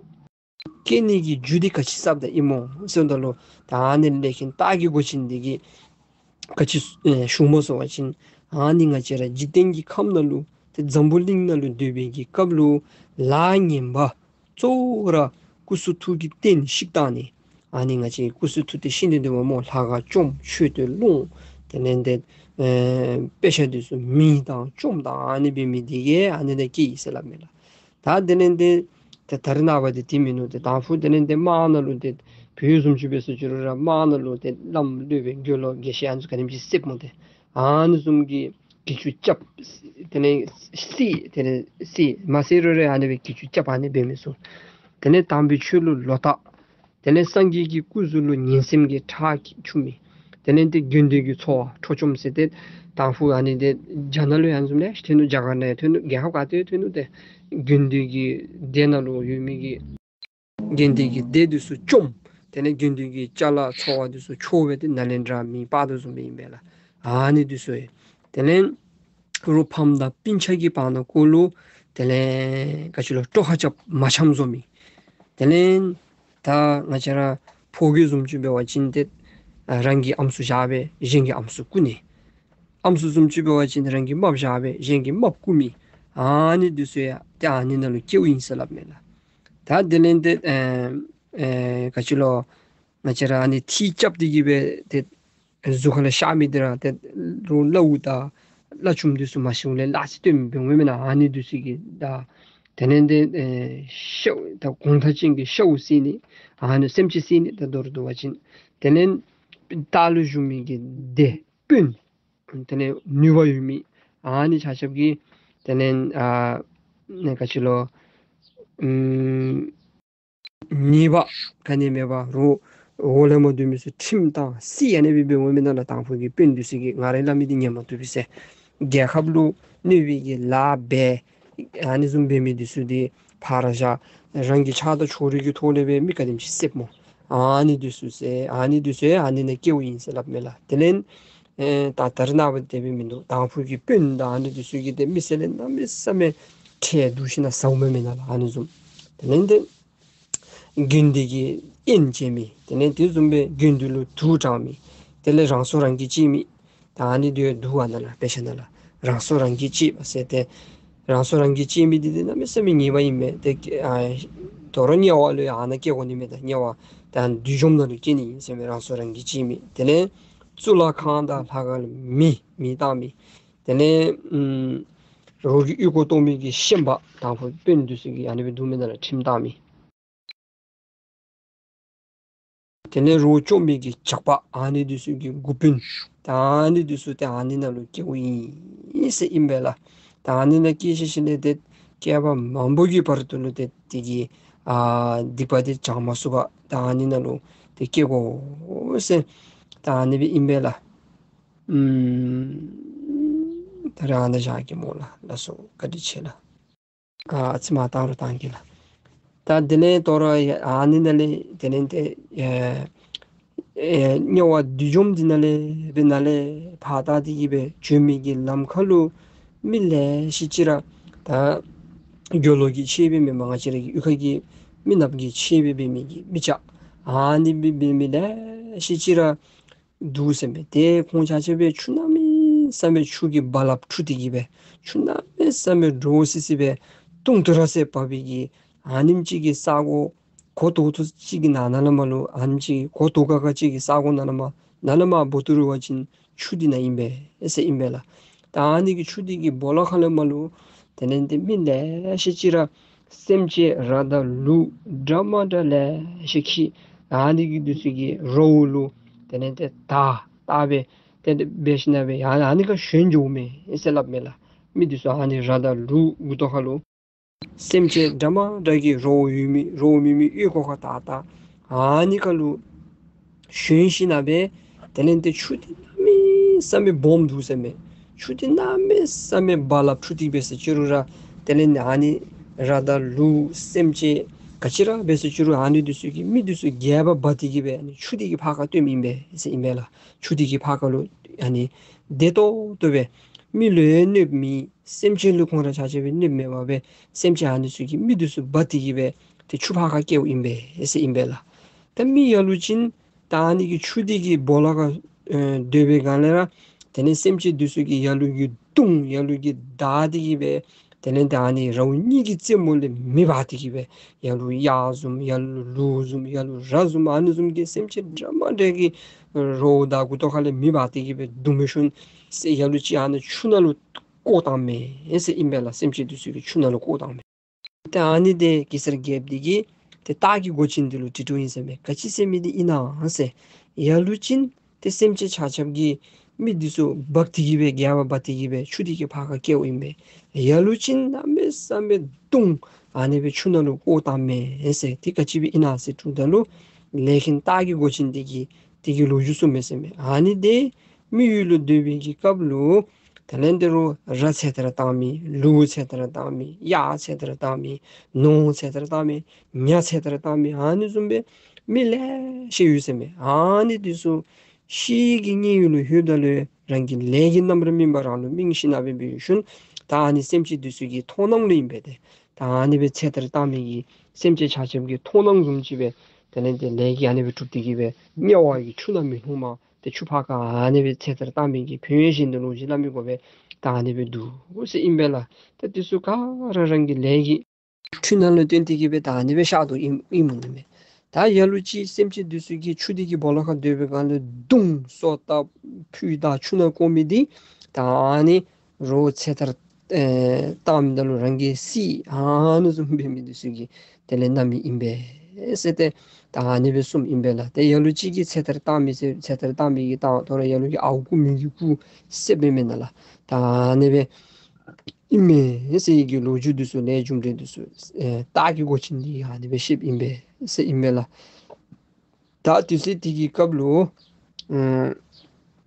སྐྱེ་ནི་གི་རྒྱུ་འདི་ག་ཅི་བསགསཔ་ད་ཨིན་མོ་ཟེརཝ་ད་ལུ་ད་ཨ་ནི་ལས་མཁན་སྟག་གི་མགོ་ཅན་འདི་གིས་ག་ཅི་ཨེ་ཞུཝ་སྨོ་ཟེར་བ་ཅིན་ཨ་ནི་ང་བཅས་ར་འཇིག་རྟེན་གྱི་ཁམས་ནང་ལུ་ཏེ་འཛམ་བུ་གླིང་ནང་ལུ་སྡོད་པའི་གི་སྐབས་ལུ་ལཱ་ངན་པ་གཙོ་བོ་ར་སྐུ་གསུང་ཐུགས་ཀྱི་རྟེན་བཤིག་བཏང་ནི། ཨ་ནི་ང་བཅས་སྐུ་གསུང་ཐུགས་རྟེན་བཤིག་ནི་འདི་སྨོ་ལྷ་ཁང་བཅོམ་མཆོད་རྟེན་སློང་དེ་ལས་ཏེ་ཨེ་དཔེ་ཆ་འདི་ཚུ་མེ་བཏང་བཅོམ་བཏང་ཨ་ནི་འབད་མི་འདི་གིས་ཨ་ནི་ནང་སྐྱེས་ཡི་ཟེར་སླབ་མས་ལགས། ད་དེ་ལས་ཏེ་ཏེ་ད་རེས་ནངས་པ་འདི་དེ་མིན་ནུག། ཏེ་དང་ཕུ་དེ་ལས་ཏེ་དམག་ནང་ལུ་ཏེ་བོད་བཟུམ་ཅིག་འབད་སོང་ཅི་རུང་ར་དམག་ནང་ལུ་ཏེ་བླམ་སློབ་དཔོན་དགེ་སློང་དགེ་བཤེས་ཨ་ནི་ཚུ་ག་དེམ་ཅིག་བསདཔ་སྨོ། ཏེ་ཨ་ནི་བཟུམ་གྱི་གྱི་ཅུ་རྐྱབ། དེ་ལས་བསད། དེ་ལས་བསད་མ་བསད་རུང་ར་ཨ་ནི་སྦེ་གྱི་ཅུ་རྐྱབ་ཨ་ནི་འབད་མི་ཚུ། དེ་ལས་དམ་པའི་ཆོས་ལུ་ལོག་ལྟ། དེ་ལས་སངས་རྒྱས་ཀྱི་སྐུ་གཟུགས་ལུ་ངན་སེམས་ཀྱི་ཁྲག་འཁྱུ་མི། དེ་ལས་ཏེ་དགེ་འདུན་གྱི་འཚོ་བ་འཕྲོག་བཅོམ་ཟེར་ཏེ་དང་ཕུ་ཨ་ནི་ཏེ་རྒྱ་ནག་ལུ་ཡང་བཟུམ་ལས་ཐོན་ནུག། རྒྱ་གར་ནང་ཡང་ཐོན་ནུག། རྒྱལ་ཁབ་ག་ཏེ་ཐོན་ནུག། ཏེ་དགེ་འདུན་གྱི་སྡེ་ནང་ལུ་ཡོད་མི་གི་དགེ་འདུན་གྱི་སྡེ་འདི་ཚུ་བཅོམ། དེ་ལས་དགེ་འདུན་གྱི་ཅ་ལ་འཚོ་བ་འདི་ཚུ་འཕྲོག་སྦེ་ཏེ་ནཱ་ལེནྡྲ་མེ་སྤར་དོ་བཟུམ་སྦེ་ཨིན་པས་ལགས། ཨ་ནི་འདི་ཚུ་ཡང་དེ་ལས་རོགས་ཕམ་དང་སྤུན་ཆ་གི་བར་ན་ཀོ་ལུ་དེ་ལས་ག་ཅི་ལོ་དཀྲོག་ཁ་རྐྱབ་མ་འཆམ་བཟོ་མི། དེ་ལས་ད་ང་བཅས་ར་ཕོ་རྒྱས་བཟུམ་ཅིག་འབད་བ་ཅིན་ཏེ་ཨ་རང་གི་ཨམ་སྲུ་བཞག་སྦེ་གཞན་གྱི་ཨམ་སྲུ་རྐུ་ནི། ཨམ་སྲུ་བཟུམ་ཅིག་འབད་བ་ཅིན་རང་གི་རྨགཔ་བཞག་སྦེ་གཞན་གྱི་རྨགཔ་རྐུ་མི། ཨ་ནི་འདི་ཚུ་ཡང་ཏེ་ཨ་ནི་ནང་ལུ་སྐྱེཝ་ཨིན་ཟེར་སླབ་མས་ལགས། ད་དེ་ལས་ཏེ་ཨེ་ཨེ་ག་ཅི་ལོ་ང་བཅས་ར་ཨ་ནི་ཐིག་རྐྱབ་སྟེ་གི་སྦེ་ཏེ་གཟུགས་ཁ་ལུ་ཤར་མི་འདི་ར་ཏེ་རོགས་བླ་འུར་དང་བླ་ཆུང་འདི་ཚུ་མ་ཤེས་ལས་ལཱ་ཅིག་སྟོན་མི་འབད་འོང་མེན་ན། ཨ་ནི་འདི་ཚུ་གིས་ད་དེ་ལས་ཏེ་ཨེ་ཤཝ་ད་གུང་ཐང་ཅན་གྱི་ཤཝ་བསད་ནི། ཨ་ནི་སེམས་ཅན་བསད་ནི། ད་མདོར་བསྡུ་བ་ཅིན་དེ་ལས་ལྟག་ལུ་བཞུགས་མི་གི་སྡེ་དཔོན་དེ་ལས་ནུས་པ་ཡོད་མི་ཨ་ནི་ཆ་ཁྱབ་ཀྱིས་དེ་ལས་ཨ་ནི་ག་ཅི་ལོ་ཨམ་ཉེས་པ་ག་ནི་མེད་པར་རོགས་འོག་ལས་མར་སྡོད་མི་ཚུ་ཁྲིམས་བཏང་བསད་ཨ་ནི་སྦེ་འབད་འོང་མེན་ན་ལགས། དང་ཕུ་གི་དཔོན་འདི་ཚུ་གིས་ང་ར་སླབ་མི་འདི་ཉན་མ་བཏུབ་པས་ཟེར། རྒྱལ་ཁབ་ལུ་གནོད་པའི་གི་ལཱ་འབད་ཨ་ནི་བཟུམ་འབད་མི་འདི་ཚུ་འདི་ཕར་བཞག། རང་གི་ཆགས་སྡང་ཕྱོགས་རིས་ཀྱི་ཐོག་ལས་སྦེ་མི་ག་དེམ་ཅིག་བསདཔ་སྨོ། ཨ་ནི་འདི་ཚུ་ཟེར་ཨ་ནི་འདི་ཚུ་ཡང་ཨ་ནི་ནང་སྐྱེཝ་ཨིན་ཟེར་སླབ་མས་ལགས། དེ་ལས་ཨེ་ད་ད་རེས་ནངས་པ་དེ་སྦེ་མིན་འདུག། དང་ཕུ་གི་དཔོན་དང་ཨ་ནི་འདི་ཚུ་གིས་ཏེ་མི་སེར་ལས་གནམ་མེད་ས་མེད་ཁྲལ་བསྡུ་ཞིན་ན་ཟཝ་མས་མེན་ན་ལགས། ཨ་ནི་བཟུམ་དེ་ལས་ཏེ་དགེ་འདུན་གྱི་དབྱེན་བྱེད་མི། དེ་ལས་དེ་བཟུམ་སྦེ་དགེ་འདུན་ལུ་དུག་དྲང་མི། དེ་ལས་རང་སྲོག་རང་གིས་བཅད་མི། ད་ཨ་ནི་འདི་འདུག་པ་ན་ལགས། དཔེ་ཆ་ནང་ལུ་རང་སྲོག་རང་གིས་བཅད་པ་ཟེར་ཏེ་རང་སྲོག་རང་གིས་བཅད་མི་འདི་འདི་གནམ་མེད་ས་མེད་ཉེས་པ་ཨིན་མས། ཏེ་ཨ་དོ་རུང་དམྱལ་བ་ལུ་ཡང་ཨ་ནཱ་སྐྱེ་དགོ་ནི་མས། ད་དམྱལ་བ་ད་བདུད་འཇོམས་ནང་ལུ་སྐྱེ་ནི་ཨིན་ཟེར་མས། རང་སྲོག་རང་གིས་བཅད་མི། དེ་ལས་གཙུག་ལག་ཁང་དང་ལྷ་ཁང་ལུ་མེ་མེ་བཏང་མི། དེ་ལས་ཨམ་རོགས་ཀྱི་ཨོལ་ལྐོག་གཏོར་མི་གི་ཤན་པ་དང་ཕུ་དཔོན་འདི་ཚུ་གིས་ཨ་ནི་སྦེ་འདུག་མེན་ན་ལགས། ཁྲིམས་བཏང་མི། དེ་ལས་རོགས་བཅོམ་མི་གི་ཇག་པ་ཨ་ནི་འདི་ཚུ་གི་འགོ་དཔོན་ད་ཨ་ནི་འདི་ཚུ་ཏེ་ཨ་ནི་ནང་ལུ་སྐྱེཝ་ཨིན་ཟེར་ཨིན་པས་ལགས། ད་ཨ་ནི་ནང་སྐྱེས་ཞིནམ་ལས་ཏེ་བསྐལ་པ་མང་པོ་གི་བར་དུ་ལུ་ཏེ་དེ་གི་ཨ་སྡིག་པ་འདི་བྱང་མ་ཚུགས་པར་ད་ཨ་ནི་ནང་ལུ་ཏེ་སྐྱེ་དགོ་ཟེར་ད་ཨ་ནི་སྦེ་ཨིན་པས་ལགས། ཨམ་ད་རེས་ཨ་ནཱ་བཞག་གེ་སྨོ་ལགས། ལགས་སོ། བཀའ་དྲིན་ཆེ་ལགས། ཨ་ཨ་ཙི་མ་བཏང་རུང་བཏང་གེ་ལགས། ད་དེ་ལས་དོ་རུང་ཨ་ནི་ནང་ལས་དེ་ལས་ཏེ་ཨེ་ཨེ་དམྱལ་བ་བདུད་འཇོམས་འདི་ནང་ལས་སྦེ་ནཱ་ལས་ཕར་ད་དེ་གི་སྦེ་བྱོན་མི་གི་ལམ་ཁ་ལུ་མི་ལེ་ཤ་ཅིག་ར་ད་དགེ་སློང་གི་ཆས་སྦེ་མེན་པར་ང་བཅས་ར་གི་གཡུས་ཁ་གི་མི་ནགཔ་གི་ཆས་སྦེ་འབད་མི་གི་མི་ཅ་ཨ་ནི་སྦེ་འབད་མི་ལེ་ཤ་ཅིག་ར་འདུག་ཟེར་མས། ཏེ་ཁོང་ཆ་ཁྱབ་སྦེ་ཆུ་ནང་མི་ ས་མེད་ཆུ་གི་རྦ་རླབས་འཁྲུགས་ཏེ་གི་སྦེ་ཆུ་གནམ་མེད་ས་མེད་འདྲོག་སི་སི་སྦེ་དུང་དུ་ར་ཟེར་འབབ་པའི་གི་ཨ་ནེམ་ཅིག་གི་ས་གོ་གོ་ཏོག་ཏོ་ཅིག་གི་ནང་ན་ལས་མར་ལུ་ཨ་ནེམ་ཅིག་གོ་ཏོག་ཀ་ཀ་ཅིག་གི་ས་གོ་ནང་ན་མར་ནང་ན་མར་འབོ་དོ་རུང་བ་ཅིན་ཆུ་འདི་ནང་ཨིན་པས་ཟེར་ཨིན་པས་ལགས། ད་ཨ་ནི་གི་ཆུ་འདི་གི་སྦོ་ལོགས་ཁ་ལས་མར་ལུ་དེ་ལས་ཏེ་མི་ལེ་ཤ་ཅིག་ར་སེམས་ཅན་ར་དང་ལུག་འདྲ་མ་འདྲ་ལེ་ཤ་ཁྱིད་ཨ་ནི་གི་འདི་ཚུ་གི་རཝ་ལུ་དེ་ལས་ཏེ་ད་ད་སྦེ་ཏེ་འབད་ཞིན་ན་སྦེ་ཡར་ཨ་ནི་ཁར་ཞོན་འགྱོཝ་མས་ཟེར་སླབ་མས་ལགས། མི་འདི་ཚུ་ཨ་ནི་ར་དང་ལུག་མགུ་ཏོ་ཁ་ལུ་སེམས་ཅན་འདྲ་མ་འདྲ་གི་རཝ་ཡོད་མི་རཝ་མེད་མི་གཡུས་སྒོ་ཁར་ད་ད་ཨ་ནི་ཁ་ལུ་ཞོན་ཞིན་ན་སྦེ་དེ་ལས་ཏེ་ཆུ་འདི་གནམ་མེད་ས་མེད་སྦོམ་འདུག་ཟེར་མས། ཆུ་འདི་གནམ་མེད་ས་མེད་རྦ་རླབས་འཁྲུགས་ཏེ་འབད་ཟེར་ཅི་རུང་ར་དེ་ལས་ཨ་ནི་ར་དང་ལུག་སེམས་ཅན་ག་ཅི་ར་འབད་ཟེར་ཅི་རུང་ཨ་ནི་འདི་ཚུ་གིས་མི་འདི་ཚུ་རྒྱལ་བ་འབག་སྟེ་གི་སྦེ་ཨ་ནི་ཆུ་འདི་གི་ཕར་ཁར་བཏོནམ་ཨིན་པས་ཟེར་ཨིན་པས་ལགས། ཆུ་འདི་གི་ཕར་ཁ་ལུ་ཨ་ནི་བདེ་ཏོག་ཏོ་སྦེ་མི་ལུ་ཡང་གནོདཔ་མེད། སེམས་ཅན་ལུ་ཁོང་ར་ཆ་ཁྱབ་སྦེ་གནོདཔ་མེད་པར་སྦེ་སེམས་ཅན་ཨ་ནི་ཚུ་གིས་མི་འདི་ཚུ་འབག་སྟེ་གི་སྦེ་ཏེ་ཆུ་ཕར་ཁར་བསྐྱལཝ་ཨིན་པས་ཟེར་ཨིན་པས་ལགས། ད་མི་ལ་ལུ་ཅིག་ད་ཨ་ནི་གི་ཆུ་འདི་གི་སྦོ་ལོགས་ཁར་ཨེ་སྡོད་པའི་སྒང་ལས་ར་དེ་ལས་སེམས་ཅན་འདི་ཚུ་གིས་ལ་ལུ་གིས་བརྡུང་ལ་ལུ་གིས་བདའ་སྟེ་གི་སྦེ་དེ་ལས་ཏེ་ཨ་ནི་རཝ་གཉིས་ཀྱི་རྩེ་མོ་ལས་མེ་འབར་ཏེ་གི་སྦེ་ལ་ལུ་གཡག་བཟུམ་ལ་ལུ་ལུག་བཟུམ་ལ་ལུ་ར་བཟུམ་ཨ་ནི་བཟུམ་གྱི་སེམས་ཅན་འདྲ་མ་འདྲ་གི་རཝ་དང་མགུ་ཏོ་ཁ་ལས་མེ་འབར་ཏེ་གི་སྦེ་བརྡུང་མི་ཤུལ་ལ་ལུ་ཅིག་ཨ་ནི་ཆུ་ནང་ལུ་བཀོ་བཏངམ་མས་ཟེར་ཨིན་པས་ལགས། སེམས་ཅན་འདི་ཚུ་གིས་ཆུ་ནང་ལུ་བཀོ་བཏངམ་མས། ཏེ་ཨ་ནི་འདི་གེ་སར་རྒྱལཔོ་འདི་གིས་ཏེ་སྟག་གི་མགོ་ཅན་འདི་ལུ་དྲི་དོ་ཨིན་ཟེར་མས། ག་ཅི་ཟེར་མི་འདི་ཨིན་ན་ཟེར། ལ་ལུ་ཅིག་ཏེ་སེམས་ཅན་ཆ་ཁྱབ་ཀྱིས་མི་འདི་ཚུ་འབག་སྟེ་གི་སྦེ་རྒྱལ་བ་འབག་སྟེ་གི་སྦེ་ཆུ་འདི་གི་ཕར་ཁར་བསྐྱལཝ་ཨིན་པས། ལ་ལུ་ཅིག་གནམ་མེད་ས་མེད་བརྡུང་ཨ་ནི་སྦེ་ཆུ་ནང་ལུ་བཀོ་བཏངམ་མས་ཟེར། ཏེ་ག་ཅི་སྦེ་ཨིན་ན་ཟེར་དྲིཝ་ད་ལུ་ལས་མཁན་སྟག་གི་མགོ་ཅན་འདི་གིས་དེ་གི་ལོ་རྒྱུས་གསུངམ་མས་ཟེར་མས། ཨ་ནི་འདི་མི་ཡུལ་ལུ་སྡོད་པའི་གི་སྐབས་ལུ་དེ་ལས་ཏེ་རུང་ར་ཚེ་ཐར་བཏང་མི་ལུག་ཚེ་ཐར་བཏང་མི་གཡག་ཚེ་ཐར་བཏང་མི་ནོར་ཚེ་ཐར་བཏང་མི་ཉ་ཚེ་ཐར་བཏང་མི་ཨ་ནི་བཟུམ་སྦེ་མི་ལེ་ཤ་ཡོད་ཟེར་མས། ཨ་ནི་འདི་ཚུ་ཤི་གི་དམྱལ་ཡུལ་ལུ་ལྷོདཔ་ད་ལུ་རང་གི་ལས་ཀྱི་རྣམ་པར་སྨིན་པ་རང་ལུ་སྨིན་ཞིན་ན་སྦེ་འབད་ཤུལ་ད་ཨ་ནི་སེམས་ཅན་འདི་ཚུ་གི་མཐོང་སྣང་ལུ་ཨིན་པས་ཏེ། ད་ཨ་ནི་སྦེ་ཚེ་ཐར་བཏང་མི་གི་སེམས་ཅན་ཆ་ཁྱབ་ཀྱི་མཐོང་སྣང་བཟུམ་ཅིག་སྦེ་དེ་ལས་ཏེ་ལས་ཀྱི་ཨ་ནི་སྦེ་གྲུབ་སྟེ་གི་སྦེ་དམྱལ་བ་གི་ཆུ་ནང་མི་ལྷུང་མ་ཏེ་ཆུ་ཕར་ཁར་ཨ་ནི་སྦེ་ཚེ་ཐར་བཏང་མི་གི་ཕན་ཡོན་ཅིག་འདི་ལུ་ཅིག་སླབ་མི་དགོ་པས། ད་ཨ་ནི་སྦེ་འདུག་ཟེར་ཨིན་པས་ལགས། ད་འདི་ཚུ་ག་ར་རང་གི་ལས་ཀྱི་འཁྲུལ་སྣང་ལུ་བརྟེན་ཏེ་གི་སྦེ་ད་ཨ་ནི་སྦེ་ཤར་དོ་ཨིན་ཨིནམ་འོང་ནི་མས། ད་ལ་ལུ་ཅིག་སེམས་ཅན་འདི་ཚུ་གིས་ཆུ་འདི་གི་སྦོ་ལོགས་ཁར་སྡོད་པའི་སྒང་ལས་བརྡུང་སོ་བཏབ་ཕུད་བཏབ་ཆུ་ནང་བཀོ་མི་འདི་ད་ཨ་ནི་རཝ་ཚེ་ཐར་ཨེ་བཏངམ་ད་ལུ་རང་གིས་བསད་ཨ་ནི་བཟུམ་འབད་མི་འདི་ཚུ་གི་དེ་ལས་རྣམ་སྨིན་ཨིན་པས་ཟེར་ཏེ་ད་ཨ་ནི་སྦེ་གསུངམ་ཨིན་པས་ལགས། ཏེ་ལ་ལུ་ཅིག་གིས་ཚེ་ཐར་བཏང་མི་ཟེར་ཚེ་ཐར་བཏང་མི་གིས་བཏང་དོ་རུང་ལ་ལུ་གིས་ཨརཝ་རྐུ་མི་གིས་རྐུ་ཟེར་འབད་མི་ནང་ལགས། ད་ཨ་ནི་སྦེ་ཨིན་མས་ཟེར་གྱི་ལོ་རྒྱུས་འདི་ཚུ་ལས་རྒྱུ་འབྲས་འདི་ཚུ་ཨེ་སྟག་གི་མགོ་ཅན་འདི་ཨ་ནི་སྦེ་བཤདཔ་ཨིན་པས་ཟེར་ཨིན་པས་ལགས། ད་དུས་ཚོད་དེ་གི་སྐབས་ལུ་ཨེ་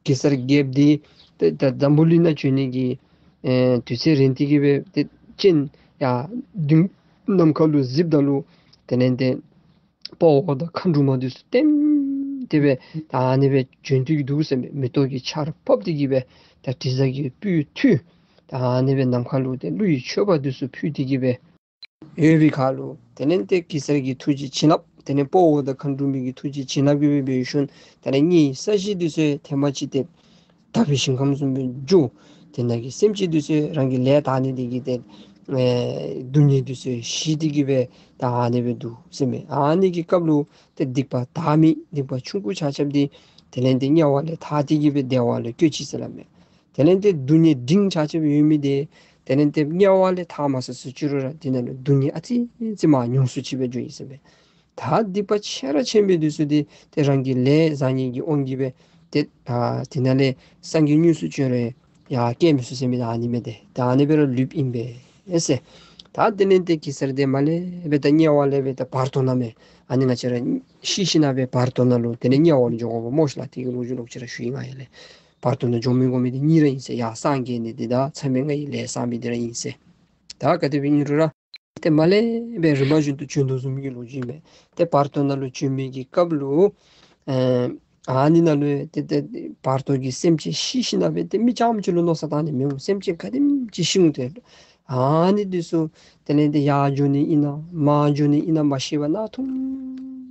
གེ་སར་རྒྱལཔོ་འདི་ཏེ་ད་འཛམ་བུ་གླིང་ནང་བྱོན་ནི་གི་ཨེ་དུས་ཚོད་རན་ཏེ་གི་སྦེ་ཏེ་སྤྱན་ཡར་མདུན་ནམ་མཁའ་ལུ་གཟིགསཔ་ད་ལུ་དེ་ལས་ཏེ་དཔའ་བོ་དང་མཁའ་འགྲོ་མ་འདི་ཚུ་ལྟེམ་ལྟེ་སྦེ་ད་ཨ་ནི་སྦེ་བྱོན་ཏེ་གི་འདུག་ཟེར་མས། མེ་ཏོག་གི་ཆརཔ་ཕབ་སྟེ་གི་སྦེ་ད་དྲི་ཟ་གི་སྤོས་འཐུས་ད་ཨ་ནི་སྦེ་ནམ་མཁའ་ལུ་ཏེ་ཀླུ་ཡི་མཆོད་པ་འདི་ཚུ་ཕུལ་ཏེ་གི་སྦེ་ཡོད་པའི་ཁར་ལུ་དེ་ལས་ཏེ་གེ་སར་གྱི་ཐུགས་རྗེ་བྱིན་རླབས་དེ་ལས་དཔའ་བོ་དང་མཁའ་འགྲོ་མའི་གི་ཐུགས་རྗེ་བྱིན་རླབས་ཀྱིས་སྦེ་འབད་ཤུལ་དེ་ལས་དམྱལ་བའི་ས་གཞི་འདི་ཚུ་ཐེངས་མ་ཅིག་ཏེ་དག་པའི་ཞིང་ཁམས་བཟུམ་སྦེ་འགྱུར། དེ་ནང་གི་སེམས་ཅན་འདི་ཚུ་རང་གི་ལས་དག་ནི་དེ་གིས་ཏེ་ཨེ་སྡུག་བསྔལ་འདི་ཚུ་ཞི་སྟེ་གི་སྦེ་ད་ཨ་ནི་སྦེ་འདུག་ཟེར་མས། ཨ་ནི་གི་སྐབས་ལུ་ཏེ་སྡིག་པ་དག་མི་སྡིག་པ་ཆུང་ཀུ་ཆ་ཁྱབ་འདི་དེ་ལས་ཏེ་དམྱལ་བ་ལས་ཐར་ཏེ་གི་སྦེ་བདེ་བ་ལུ་བཀོད་ཅི་ཟེར་སླབ་མས། དེ་ལས་ཏེ་སྡུག་བསྔལ་འབྲིང་ཆ་ཁྱབ་ཡོད་མི་འདི་དེ་ལས་ཏེ་དམྱལ་བ་ལས་ཐར་མ་ཚུགས་ཟེར་ཅི་རུང་ར་དེ་ནང་ལུ་སྡུག་བསྔལ་ཨ་ཙི་ཙི་མར་ཉུང་སུ་ཅིག་སྦེ་འགྱོཝ་ཨིན་ཟེར་མས། ད་སྡིག་པ་ཆེ་ར་ཆེ་མི་འདི་ཚུ་འདི་ཏེ་རང་གི་ལས་བཟང་ངན་གྱི་དབང་གིས་སྦེ་ཏེ་ད་དེ་ནང་ལས་སངས་རྒྱས་དངོས་སུ་བྱོན་རུང་ཡར་སྐྱེ་མི་ཚུགས་ཟེར་མི་ད་ཨ་ནི་མས། ཏེ་ད་ཨ་ནི་སྦེ་ར་ལུསཔ་ཨིན་པས་ཟེར། ད་དེ་ལས་ཏེ་གེ་སར་འདི་མར་ལས་སྦེ་ད་དམྱལ་བ་ལས་སྦེ་ད་བར་དོ་ནང་མས། ཨ་ནི་ང་བཅས་ར་ཤི་ཞིན་ན་སྦེ་བར་དོ་ནང་ལུ་དེ་ལས་དམྱལ་བ་ལུ་འགྱོ་དགོཔ་སྨོ་ཤིག་ལགས། དེ་གི་ལོ་རྒྱུས་ལོག་ཅི་ར་ཞུ་ཡི་ང་ཡར་ལས། བར་དོ་ནང་འགྱོ་མི་དགོ་མི་འདི་གཉིས་ར་ཨིན་ཟེར། ཡར་སངས་རྒྱས་ནི་འདི་དང་མཚམས་མེད་ལྔ་ཡི་ལས་བསགས་མི་འདི་ར་ཨིན་ཟེར། ད་ག་དེ་སྦེ་ཨིན་རུང་ར་ཏེ་མར་ལས་སྦེ་རིམ་པ་བཞིན་དུ་བྱོན་དོ་བཟུམ་གྱི་ལོ་རྒྱུས་མས། ཏེ་བར་དོ་ནང་ལུ་བྱོན་མི་གི་སྐབས་ལུ་ཨེ་ཨ་ནི་ནང་ལུ་ཏེ་ཏེ་བར་དོ་གི་སེམས་ཅན་ཤི་ཞིན་ན་སྦེ་ཏེ་མི་རྐྱངམ་ཅིག་ལུ་མནོ་བསམ་བཏང་ནི་མི་འོང་། སེམས་ཅན་ག་དེམ་ཅིག་ཤི་འོང་། ཏེ་ཨ་ནི་འདི་ཚུ་དེ་ལས་ཏེ་ཡར་འགྱོ་ནི་ཨིན་ན་མར་འགྱོ་ནི་ཨིན་ན་མ་ཤེས་པར་གནག་ཐུམ་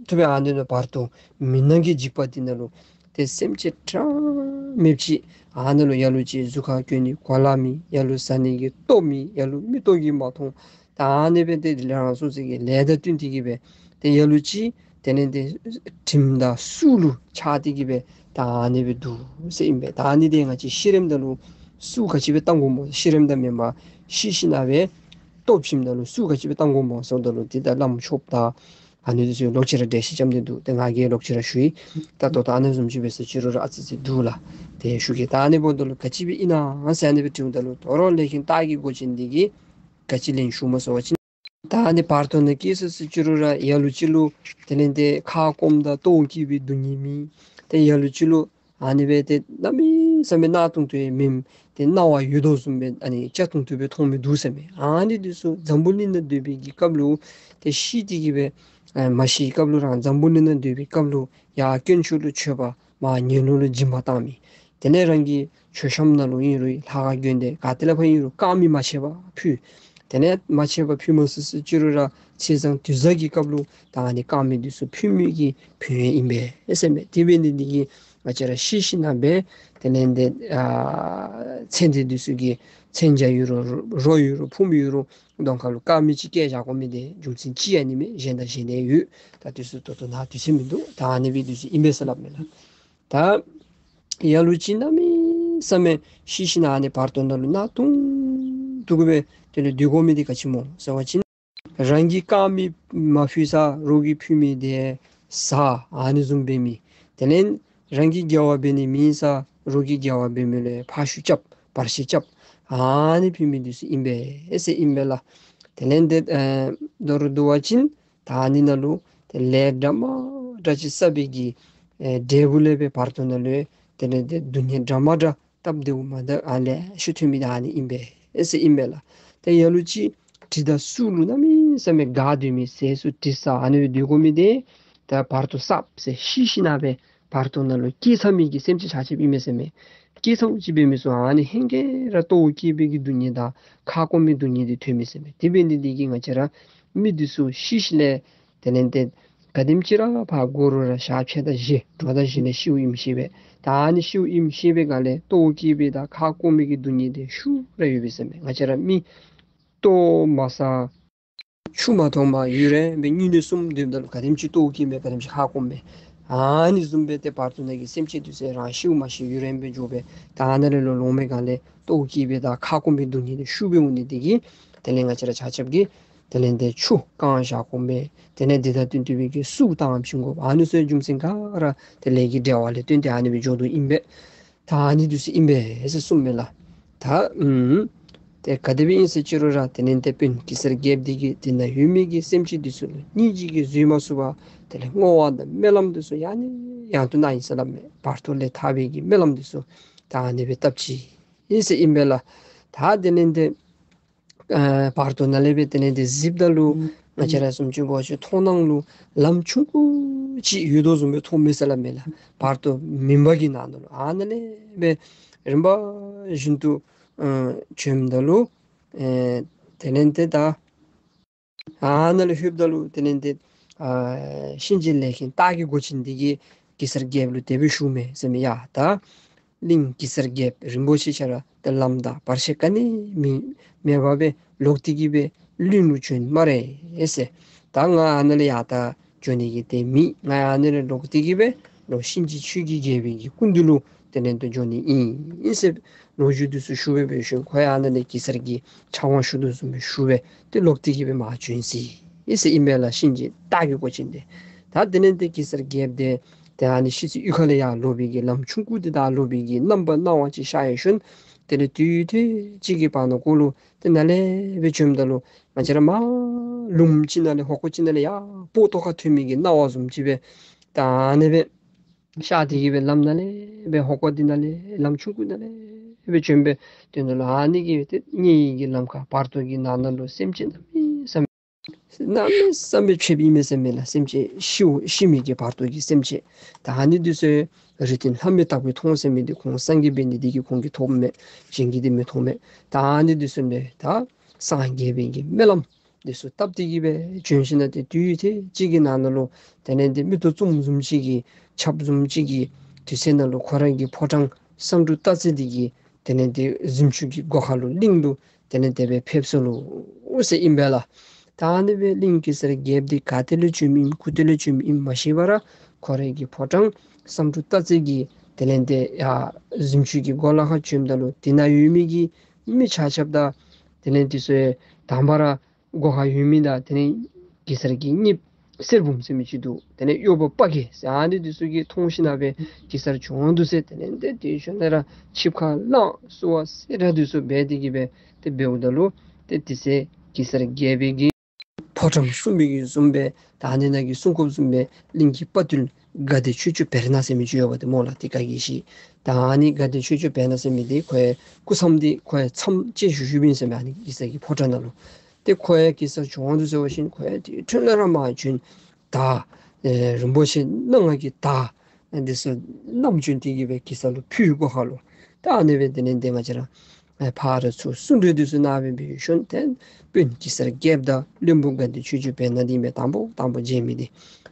ཐུམ་སྦེ་ཨ་ནི་ནང་བར་དོ་མུན་ནག་གི་འཇིགས་པ་འདི་ནང་ལུ་ ཏེ་སེམས་ཅན་གྲངས་མེདཔ་ཅིག་ཨ་ནཱ་ལུ་ལ་ལུ་ཅིག་གཟུགས་ཁར་གྱོན་ནི་གོ་ལ་མེད། ལ་ལུ་བཟའ་ནི་གི་ལྟོ་མེད། ལ་ལུ་མིག་ཏོ་གིས་མ་མཐོང་། ད་ཨ་ནི་སྦེ་ཏེ་རང་སོ་སོ་གི་ལས་དང་བསྟུན་ཏེ་གི་སྦེ་ཏེ་ལ་ལུ་ཅིག་དེ་ལས་ཏེ་དྲིམ་དང་སུ་ལུ་ཆགས་ཏེ་གི་སྦེ་ད་ཨ་ནི་སྦེ་འདུག་ཟེར་ཨིན་པས། ད་ཨ་ནི་འདི་ང་བཅས་ཤི་རནམ་ད་ལུ་སུ་ག་ཅི་སྦེ་བཏང་དགོཔ་སྨོ། ཤི་རནམ་ད་མེན་པར་ཤི་ཞིནམ་ལས་ལྟོ་བྱིནམ་ད་ལུ་སུ་ག་ཅི་སྦེ་བཏང་དགོཔ་སྨོ་ཟེརཝ་ད་ལུ་ཏེ་ད་བླམ་ཆོསཔ་དང་ཨ་ནི་འདི་ཚུ་ལོག་ཅི་ར་འགྲེལ་བཤད་རྐྱབ་སྟེ་འདུག། ཏེ་ང་གིས་ལོག་ཅི་ར་ཞུ་ཡི། ད་ལྟོ་ད་ཨ་ནི་བཟུམ་ཅིག་སྦེ་ཟེར་ཅི་རུང་ར་ཨ་ཙི་ཅིག་འདུག་ལགས། ཏེ་ཞུ་གེ། ད་ཨ་ནི་འབདཝ་ད་ལུ་ག་ཅི་སྦེ་ཨིན་ན་ཟེར་ཨ་ནི་སྦེ་དྲིཝ་ད་ལུ་དོ་རུང་ལས་མཁན་སྟག་གི་མགོ་ཅན་འདི་གིས་ག་ཅི་ལན་ཞུཝ་སྨོ་ཟེར་བ་ཅིན། ད་ཨ་ནི་བར་དོ་ནང་སྐྱེས་སོ་ཟེར་ཅི་རུང་ར་ལ་ལུ་ཅིག་ལུ་དེ་ལས་ཏེ་ཁ་སྐོམ་དང་ལྟོཝ་བཀྱེས་པའི་སྡུག་བསྔལ་མེད། ཏེ་ལ་ལུ་ཅིག་ལུ་ཨ་ནི་སྦེ་ཏེ་གནམ་མེད་ས་མེད་གནག་དུང་དུ་ཡང་མེད། ཏེ་སྣང་བ་ཡོད་དོ་བཟུམ་སྦེ་ཨ་ནི་སྐྱ་དུང་དུ་སྦེ་མཐོང་མི་འདུག་ཟེར་མས། ཨ་ནི་འདི་ཚུ་འཛམ་བུ་གླིང་ནང་སྡོད་པའི་གི་སྐབས་ལུ་ཏེ་ཤི་སྟེ་གི་སྦེ་ཨ་མ་ཤིའི་སྐབས་ལུ་རང་འཛམ་བུ་གླིང་ནང་སྡོད་པའི་སྐབས་ལུ་ཡར་དཀོན་མཆོག་ལུ་མཆོད་པ་མར་ངན་ལོ་ལུ་སྦྱིན་པ་བཏང་མི། དེ་ལས་རང་གི་མཆོད་བཤམ་ནང་ལུ་ཨིན་རུང་ལྷ་ཁང་དགོན་སྡེ་ག་ཏེ་ལས་ཕར་ཨིན་རུང་དཀར་མེ་མ་ཆད་པར་ཕུལ། དེ་ལས་མ་ཆད་པར་ཕུལ་མ་ཚུགས་ཟེར་ཅི་རུང་ར་ཚེས་བཟང་དུས་བཟང་གི་སྐབས་ལུ་ད་ཨ་ནི་དཀར་མེ་འདི་ཚུ་ཕུལ་མི་གི་ཕན་ཡོན་ཨིན་པས་ཟེར་མས། དེ་འབད་ནི་འདི་གིས་ང་བཅས་ར་ཤི་ཞིནམ་ལས་དེ་ལས་ཏེ་ཨ་ཚེ་འདས་འདི་ཚུ་གི་མཚོན་ཆ་ཡོད་རུང་རོ་ཡོད་རུང་ཕུངམ་ཡོད་རུང་གདོང་ཁ་ལུ་དཀར་མེ་ཅིག་བཀལ་བཞག་དགོ་མི་འདི་རྒྱུ་མཚན་ཅིག་ཡང་ཨ་ནི་མས། གཞན་དང་གཞན་ལས་ཡོད། ད་འདི་ཚུ་ད་ལྟོ་ནཱ་དུས་ཚོད་མིན་འདུག། ད་ཨ་ནི་སྦེ་འདི་ཚུ་ཨིན་པས་ཟེར་སླབ་མས་ལགས། ད་ལ་ལུ་ཅིག་གནམ་མེད་ས་མེད་ཤི་ཞིནམ་ལས་ཨ་ནི་བར་དོ་ནང་ལུ་གནག་དུང་དུ་གི་སྦེ་དེ་ལས་སྡོད་དགོ་མི་འདི་ག་ཅི་སྨོ་ཟེར་བ་ཅིན་རང་གིས་དཀར་མེ་མ་ཕུལ་སར་རོགས་ཀྱིས་ཕུལ་མི་འདི་ཟ། ཨ་ནི་བཟུམ་འབད་མི། དེ་ལས་རང་གིས་དགེ་བ་འབད་ནི་མེད་སར་རོགས་ཀྱིས་དགེ་བ་འབད་མི་ལུ་ཕར་ཤུབས་རྐྱབ་བར་ཆད་རྐྱབ། ཨ་ནི་ཕུལ་མི་འདི་ཚུ་ཨིན་པས་ཟེར་ཨིན་པས་ལགས། དེ་ལས་ཏེ་ཨེ་མདོར་བསྡུ་བ་ཅིན་ད་ཨ་ནི་ནང་ལུ་ཏེ་ལས་འདྲ་མ་འདྲ་ཅིག་བསགས་པའི་གི་ཨེ་འབྲས་བུ་ལས་སྦེ་བར་དོ་ནང་ལུ་དེ་ལས་ཏེ་སྡུག་བསྔལ་འདྲ་མ་འདྲ་སྟབས་བདེཝ་མ་འདྲཝ་ཨ་ལེ་ཤ་ཐོན་མི་ད་ཨ་ནི་ཨིན་པས་ཟེར་ཨིན་པས་ལགས། ཏེ་ལ་ལུ་ཅིག་གྲི་དང་སུ་ལུ་གནམ་མེད་ས་མེད་དགའ་སྡོད་མི་ཟས་སུ་དྲི་ཟ་ཨ་ནི་སྦེ་སྡོད་དགོ་མི་འདི་ད་བར་དོ་བསགས་ཟེར་ཤི་ཞིནམ་ལས་སྦེ་བར་དོ་ནང་ལུ་སྐྱེ་ཚར་མི་གི་སེམས་ཅན་ཆ་ཁྱབ་ཨིན་མས་ཟེར་མས། སྐྱེ་ཚརཝ་ཅིག་འབད་མི་ཚུ་ཨ་ནི་ཧེང་སྐལ་ར་ལྟོཝ་བཀྱེས་པའི་གི་སྡུག་བསྔལ་དང་ཁ་སྐོམ་པའི་སྡུག་བསྔལ་འདི་ཐོན་མས་ཟེར་མས། དེ་འབད་ནི་འདི་གིས་ང་བཅས་ར་མི་འདི་ཚུ་ཤི་ཞིནམ་ལས་དེ་ལས་ཏེ་ག་དེམ་ཅིག་ར་ཕར་འགོར་རུང་ར་ཞག་ཕྱེད་དང་བཞི་དྲོ་དང་བཞི་ལས་ཤིཝ་ཨིནམ་ཤེས་པས། ད་ཨ་ནི་ཤིཝ་ཨིནམ་ཤེས་པའི་སྒང་ལས་ལྟོཝ་བཀྱེས་པའི་དང་ཁ་སྐོམ་པའི་གི་སྡུག་བསྔལ་འདི་ཤུགས་ར་ཡོད་པས་ཟེར་མས། ང་བཅས་ར་མི་ལྟོ་མ་ཟ་ཆུ་མ་འཐུང་པར་ཡུན་རིངམོ་སྦེ་གཉིད་ལས་སུམ་སྡོདཔ་ད་ལུ་ག་དེམ་ཅིག་ལྟོཝ་བཀྱེས་མས། ག་དེམ་ཅིག་ཁ་སྐོམ་མས། ཨ་ནི་བཟུམ་སྦེ་ཏེ་བར་དོ་ནང་གི་སེམས་ཅན་འདི་ཚུ་རང་ཤིཝ་མ་ཤེས་ཡུན་རིངམོ་སྦེ་འགྱོ་སྦེ་ད་ཨ་ནཱ་ལས་ལོག་ལོང་པའི་སྒང་ལས་ལྟོཝ་བཀྱེས་པའི་དང་ཁ་སྐོམ་པའི་སྡུག་བསྔལ་འདི་ཤུགས་སྦེ་འོང་ནི་འདི་གིས་དེ་ལས་ང་བཅས་ར་ཆ་ཁྱབ་ཀྱིས་དེ་ལས་ཏེ་ཆུ་བཀང་བཞག་དགོ་པས། དེ་ལས་འདི་དང་བསྟུན་ཏེ་སྦེ་གི་སུ་བཏང་བྱིན་དགོ་པས། ཨ་ནི་ཚུ་རྒྱུ་མཚན་ག་ར་ཏེ་ལས་ཀྱི་འབྲེལ་བ་ལས་བརྟེན་ཏེ་ཨ་ནི་སྦེ་འགྱོ་དོ་ཨིན་པས། ད་ཨ་ནི་འདི་ཚུ་ཨིན་པས་ཟེར་གསུངམ་མས་ལགས། ད་ཨུམ་ཏེ་ག་དེ་སྦེ་ཨིན་ཟེར་ཅི་རུང་ར་དེ་ལས་ཏེ་དཔོན་གེ་སར་རྒྱལཔོ་འདི་གིས་དེ་ནང་ཡོད་མི་གི་སེམས་ཅན་འདི་ཚུ་ལུ་སྙིང་རྗེ་གིས་བཟོད་མ་ཚུགས་པར་དེ་ལས་བསྔོ་བ་དང་སྨོན་ལམ་འདི་ཚུ་ཡང་ནས་ཡང་དུ་གནང་ཡི་ཟེར་སླབ་མས། བར་དོ་ལས་ཐར་བའི་གི་སྨོན་ལམ་འདི་ཚུ་ད་ཨ་ནི་སྦེ་བཏབ་ཅི་ཨིན་ཟེར་ཨིན་པས་ལགས། ད་དེ་ལས་ཏེ་ཨ་བར་དོ་ནང་ལས་སྦེ་དེ་ལས་ཏེ་གཟིགསཔ་ད་ལུ་ང་བཅས་ར་བཟུམ་ཅིག་འབད་བ་ཅིན་མཐོང་སྣང་ལུ་ལམ་ཆུང་ཀུ་ཅིག་ཡོད་དོ་བཟུམ་སྦེ་མཐོངམ་མས་ཟེར་སླབ་མས་ལགས། བར་དོ་མུན་པ་གི་ནང་ན་ལུ་ཨ་ནཱ་ལས་སྦེ་རིམ་པ་བཞིན་དུ་ཨ་བྱོནམ་ད་ལུ་ཨེ་དེ་ལས་ཏེ་ད་ཨ་ནཱ་ལས་ལྷོདཔ་ད་ལུ་དེ་ལས་ཏེ་ཨ་གཤིན་རྗེ་ལས་མཁན་སྟག་གི་མགོ་ཅན་འདི་གིས་གེ་སར་རྒྱལཔོ་ལུ་དེ་སྦེ་ཞུཝ་མས་ཟེར་མས། ཡ་ད་གླིང་གེ་སར་རྒྱལཔོ་རིན་པོ་ཆེ་ཁྱོད་ར་ཏེ་ལམ་དང་བར་ཆད་ག་ནི་མེད་མེད་པར་སྦེ་ལོག་སྟེ་གི་སྦེ་གླིང་ལུ་བྱོན་སྨ་རེ་ཟེར། ད་ང་ཨ་ནཱ་ལས་ཡར་ད་འགྱོ་ནི་གི་དེ་མེད། ང་ཨ་ནཱ་ལས་ལོག་སྟེ་གི་སྦེ་ལོག་གཤིན་རྗེ་ཆོས་ཀྱི་རྒྱལ་པོའི་གི་སྐུ་མདུན་ལུ་དེ་ལས་ཏེ་འགྱོ་ནི་ཨིན་ཨིན་ཟེར་ལོ་རྒྱུས་འདི་ཚུ་ཞུ་སྦེ་འབད་ཞིནམ་ཁོ་ཡང་ཨ་ནཱ་ལས་གེ་སར་གྱི་ཕྱག་དབང་ཞུ་དོ་བཟུམ་སྦེ་ཞུ་སྦེ་ཏེ་ལོག་སྟེ་གི་སྦེ་མར་བྱོན་ཅི་ཨིན་ཟེར་ཨིན་པས་ལགས། གཤིན་རྗེ་སྟག་གི་མགོ་ཅན་འདི། ད་དེ་ལས་ཏེ་གེ་སར་རྒྱལཔོ་འདི་ཏེ་ཨ་ནི་ཤི་ཚེ་གཡུས་ཁ་ལས་ཡར་ལོག་པའི་གི་ལམ་ཆུང་ཀུ་འདི་ད་ལོག་པའི་གི་རྣམ་པ་སྣང་བ་ཅིག་ཤར་ཡི་ཤུལ་དེ་ལས་དུས་ཐེངས་ཅིག་གི་བར་ན་ཀོ་ལུ་ཏེ་ནཱ་ལས་སྦེ་བྱོནམ་ད་ལུ་ང་བཅས་ར་མར་ལུངམ་ཅིག་ནང་ལས་ཧོ་ཀོ་ཅིག་ནང་ལས་ཡར་སྤོ་ཏོག་ཁར་ཐོན་མི་གི་སྣང་བ་བཟུམ་ཅིག་སྦེ་ད་ཨ་ནི་སྦེ་ཤར་ཏེ་གི་སྦེ་ལམ་ནང་ལས་སྦེ་ཧོ་ཀོ་འདི་ནང་ལས་ལམ་ཆུང་ཀུ་ནང་ལས་སྦེ་བྱོན་སྦེ་དོན་དུ་ལུ་ཨ་ནི་གི་ཏེ་དམྱལ་བའི་གི་ལམ་ཁར་བར་དོ་གི་ནང་ན་ལུ་སེམས་ཅན་གནམ་མེད་ས་མེད་གནམ་མེད་ས་མེད་ཕྱེཝ་ཨིན་མས་ཟེར་མས་ལགས། སེམས་ཅན་ཤིཝ་ཤི་མི་གི་བར་དོ་གི་སེམས་ཅན་ད་ཨ་ནི་འདི་ཚུ་རིགས་མཐུན་ལྷ་མི་དྭགས་པོས་མཐོང་ཟེར་མི་འདི་ཁོང་སངས་རྒྱས་འབད་ནི་འདི་གིས་ཁོང་གིས་ཐོབ་མས། གཞན་གྱིས་འདི་མི་ཐོབ་མས། ད་ཨ་ནི་འདི་ཚུ་ནི་ད་སངས་རྒྱས་པའི་གི་སྨོན་ལམ་འདི་ཚུ་བཏབ་སྟེ་གི་སྦེ་བྱོན་ཞིནམ་ཏེ་དུས་ཐེངས་ཅིག་གི་ནང་ན་ལུ་དེ་ལས་ཏེ་མིག་ཏོ་བཙུམ་བཙུམ་ཅིག་གིས་ཆབ་བཙུམ་ཅིག་གིས་ དུས་ཚོད་ནང་ལུ་ཁོ་ར་གི་ཕོ་བྲང་བསམ་འགྲུབ་སྟག་རྩེ་འདི་གི་དེ་ལས་དེ་གཟིམ་ཆུང་གི་སྒོ་ཁ་ལུ་གླིང་ལུ་དེ་ལས་དེ་སྦེ་ཕེབས་སོ་ལོ་ཟེར་ཨིན་པས་ལགས། ད་ཨ་ནི་སྦེ་གླིང་གེ་སར་རྒྱལཔོ་འདི་ག་ཏེ་ལས་བྱོནམ་ཨིན་གུ་ཏེ་ལས་བྱོནམ་ཨིན་མ་ཤེས་པར་ཁོ་ར་གི་ཕོ་བྲང་བསམ་འགྲུབ་སྟག་རྩེ་གི་དེ་ལས་དེ་ཡར་གཟིམ་ཆུང་གི་སྒོ་ལ་ཁར་བྱོནམ་ད་ལུ་དེ་ནང་ཡོད་མི་གི་མི་ཆ་ཁྱབ་དང་དེ་ལས་དེ་ཚུ་དང་པ་ར་སྒོ་ཁར་ཡོད་མི་དང་དེ་ལས་གེ་སར་གྱི་གཉེརཔ་གསེར་འབུམ་ཟེར་མི་ཅིག་འདུག། དེ་ལས་གཡོགཔ་དཔའ་རྒྱལ་ཟེར་ཨ་ནི་འདི་ཚུ་གིས་མཐོང་ཞིནམ་སྦེ་གེ་སར་བྱོན་འདུག་ཟེར། དེ་ལས་དེ་དེ་ཞུ་ན་ར་ཆིབས་ཁ་བླངས་བསུ་བ་སེར་སྒྲེང་འདི་ཚུ་འབད་དེ་གི་སྦེ་དེ་འབདཝ་ད་ལུ་དེ་དེ་ཚེ་གེ་སར་རྒྱལ་པོའི་གི་ཕོ་བྲང་སྲུང་བའི་གི་བཟུམ་སྦེ་ད་ཨ་ནི་ནང་གི་སྲུང་འཁོརཔ་བཟུམ་སྦེ་གླིང་གི་དཔའ་བརྟུལ་དགའ་བདེ་ཆོས་སྐྱོང་བེར་ནག་ཟེར་མི་ཅིག་ཡོདཔ་འདི་སྨོ་ལགས། དེ་ག་གིས་ཤེས། ད་ཨ་ནི་དགའ་བདེ་ཆོས་སྐྱོང་བེར་ནག་ཟེར་མི་འདི་ཁོའི་སྐུ་མཚམས་འདི་ཁོའི་མཚམས་བཅད་བཞུགས་བཞུགསཔ་ཨིན་ཟེར་མས། ཨ་ནི་གེ་སར་གྱི་ཕོ་བྲང་ནང་ལུ། ཏེ་ཁོ་ཡང་གེ་སར་བྱོན་འདུག་ཟེར་བ་ཅིན་ཁོ་ཡང་དེ་འཕྲོ་ལས་ར་མར་བྱོན། དར་ཨེ་རིན་པོ་ཆེ་སྣ་ལྔ་གི་དར་འདི་ཚུ་བསྣམས་བྱོན་ཏེ་གི་སྦེ་གེ་སར་ལུ་ཕུལ། སྒོ་ཁ་ལུ། ད་ཨ་ནི་སྦེ་དེ་ལས་དེ་ང་བཅས་ར་ཨེ་ཕར་ཚུར་གསུང་གྲོས་འདི་ཚུ་གནང་སྦེ་འབད་ཞིནམ་ཏེ་དཔོན་གེ་སར་རྒྱལཔོ་དང་བློན་པོ་དགའ་བདེ་ཆོས་སྐྱོང་བེར་ནག་འདི་ཨིན་པས། དང་པོ་དང་པོ་མཇལ་མི་འདི།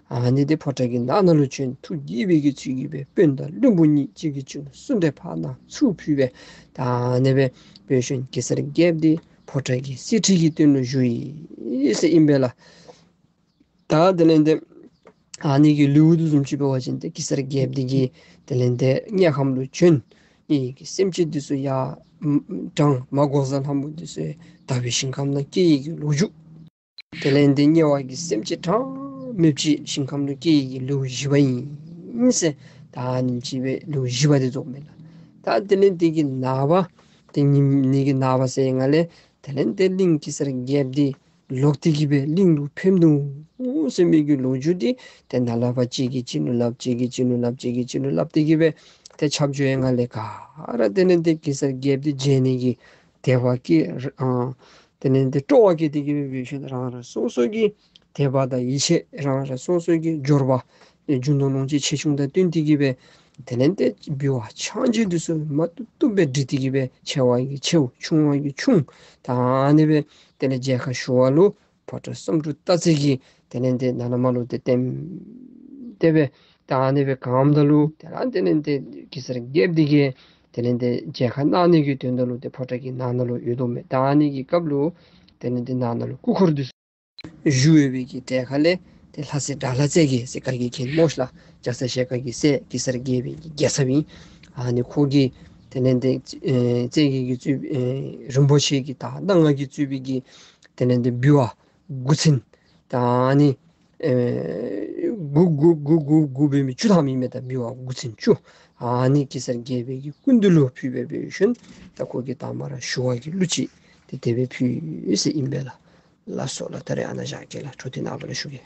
ཨ་ནི་འདི་ཕོ་བྲང་གི་ནང་ན་ལུ་བྱོན། ཐུགས་དགྱེས་པའི་གི་ཚུལ་གྱིས་སྦེ་དཔོན་དང་བློན་པོ་གཉིས་གཅིག་གིས་གཅིག་ལུ་གསུང་གྲོས་ཕར་གནང་ཚུར་ཕུལ་སྦེ་ད་ཨ་ནི་སྦེ་འབད་ཞིནམ་གེ་སར་རྒྱལཔོ་འདི་ཕོ་བྲང་གི་གསེར་ཁྲི་གི་སྟེང་ལུ་བཞུགས་ཡི་ཟེར་ཨིན་པས་ལགས། ད་དེ་ལས་དེ་ཨ་ནི་གི་ལེའུ་འདི་བཟུམ་ཅིག་འབད་བ་ཅིན་ཏེ་གེ་སར་རྒྱལཔོ་འདི་གིས་དེ་ལས་དེ་དམྱལ་ཁམས་ལུ་བྱོན། དམྱལ་བའི་གི་སེམས་ཅན་འདི་ཚུ་ཡར་དྲངས། མར་འགོག་བཟའ་ལྷ་མོ་འདི་ཚུ་དག་པའི་ཞིང་ཁམས་ནང་སྐྱེ་ཡི་གི་ལོ་རྒྱུས། དེ་ལས་དེ་དམྱལ་བ་གི་སེམས་ཅན་གྲངས་མེདཔ་ཅིག་ཞིང་ཁམས་ལུ་སྐྱེ་ཡི་གི་ལེའུ་བཞི་པ་ཨིན་ཟེར། ད་ཨ་ནེམ་ཅིག་སྦེ་ལེའུ་བཞི་པ་འདི་རྫོགསཔ་མས་ལགས། ད་དེ་ལས་དེ་གི་ནངས་པ་དེ་ཉིནམ་ནི་གི་ནངས་པ་ཟེར་ཡི་ག་ལས་དེ་ལས་དེ་གླིང་གེ་སར་རྒྱལཔོ་འདི་ལོག་སྟེ་གི་སྦེ་གླིང་ལུ་ཕེབས་ནུག་ཟེར་མི་གི་ལོ་རྒྱུས་འདི་ཏེ་ནཱ་ལས་ཕར་གཅིག་གིས་གཅིག་ལུ་སླབ། གཅིག་གིས་གཅིག་ལུ་སླབ། གཅིག་གིས་གཅིག་ལུ་སླབ་སྟེ་གི་སྦེ་ཏེ་ཁྱབ་འཇུག་ཡི་ག་ལས་ག་ར་དེ་ལས་དེ་གེ་སར་རྒྱལཔོ་འདི་མཇལ་ནི་གི་དད་པ་སྐྱེས། ཨ་དེ་ལས་དེ་སྤྲོ་བ་སྐྱེས་ཏེ་གི་སྦེ་འབད་ཞིནམ་རང་རང་སོ་སོ་གི་དད་པ་དང་ཡིད་ཆེས་རང་རང་སོ་སོ་གི་འབྱོར་པ་རྒྱུ་ནོར་ལོངས་སྤྱོད་ཆེ་ཆུང་དང་བསྟུན་ཏེ་གི་སྦེ་དེ་ལས་དེ་འབུལ་བ་ཕྱག་མཇུག་འདི་ཚུ་མ་བཏུབ་བཏུབ་སྦེ་བསྒྲིགས་ཏེ་གི་སྦེ་ཆེ་བ་གིས་ཆེཝ་ཆུང་བ་གིས་ཆུང་ད་ཨ་ནི་སྦེ་དེ་ལས་མཇལ་ཁ་ཞུ་བ་ལུ་ཕོ་བྲང་བསམ་འགྲུབ་སྟག་རྩེ་གིས་དེ་ལས་དེ་ནཱ་ལས་མར་ལུ་ཏེ་ལྟདམོ་དེ་སྦེ་ད་ཨ་ནི་སྦེ་གནངམ་ད་ལུ་དེ་ལས་དེ་ལས་དེ་གེ་སར་རྒྱལཔོ་འདི་གིས་དེ་ལས་དེ་མཇལ་ཁ་གནང་ནི་གི་དོན་དག་ལུ་ཏེ་ཕོ་བྲང་གི་ནང་ན་ལུ་ཡོད་དོ་མས། ད་ཨ་ནི་གི་སྐབས་ལུ་དེ་ལས་དེ་ནང་ན་ལུ་སྐུ་འཁོར་འདི་བཞུགས་ཡོད་པའི་གི་གྲལ་ཁ་ལས་ཏེ་ལྷ་སྲས་དགྲ་ལྷ་རྩེ་རྒྱལ་ཟེར་ག་གིས་མཁྱེན་སྨོ་ཤ་ལགས། རྒྱ་ཚ་ཞལ་དཀར་གྱི་སྲས་གེ་སར་རྒྱལ་པོའི་གི་རྒྱལ་ཚབ་ཨིན། ཨ་ནི་ཁོ་གིས་དེ་ལས་དེ་ཨེ་རྩེ་རྒྱལ་གྱིས་གཙོས་ཨེ་རིན་པོ་ཆེ་གི་དར་སྣ་ལྔ་གིས་གཙོས་པའི་གི་དེ་ལས་དེ་འབུལ་བ་དགུ་ཚན་ད་ཨ་ནི་ཨེ་དགུ་དགུ་དགུ་དགུ་དགུ་འབད་མི་བཅུ་ཐམ་ཨིན་མས། ད་འབུལ་བ་དགུ་ཚན་བཅུ་ཨ་ནི་གེ་སར་རྒྱལ་པོའི་གི་སྐུ་མདུན་ལུ་ཕུལ་སྦེ་འབད་ཞིནམ་ད་ཁོ་གིས་དང་པ་ར་ཞུ་བ་གི་གླུ་ཅིག་ཏེ་དེ་སྦེ་ཕུལ་ཡི་ཟེར་ཨིན་པས་ལགས། ལགས་སོ་ལགས། ད་རེས་ཨ་ནཱ་བཞག་གེ་ལགས། འཕྲོ་མཐུད་ནངས་པ་ལུ་ཞུ་གེ།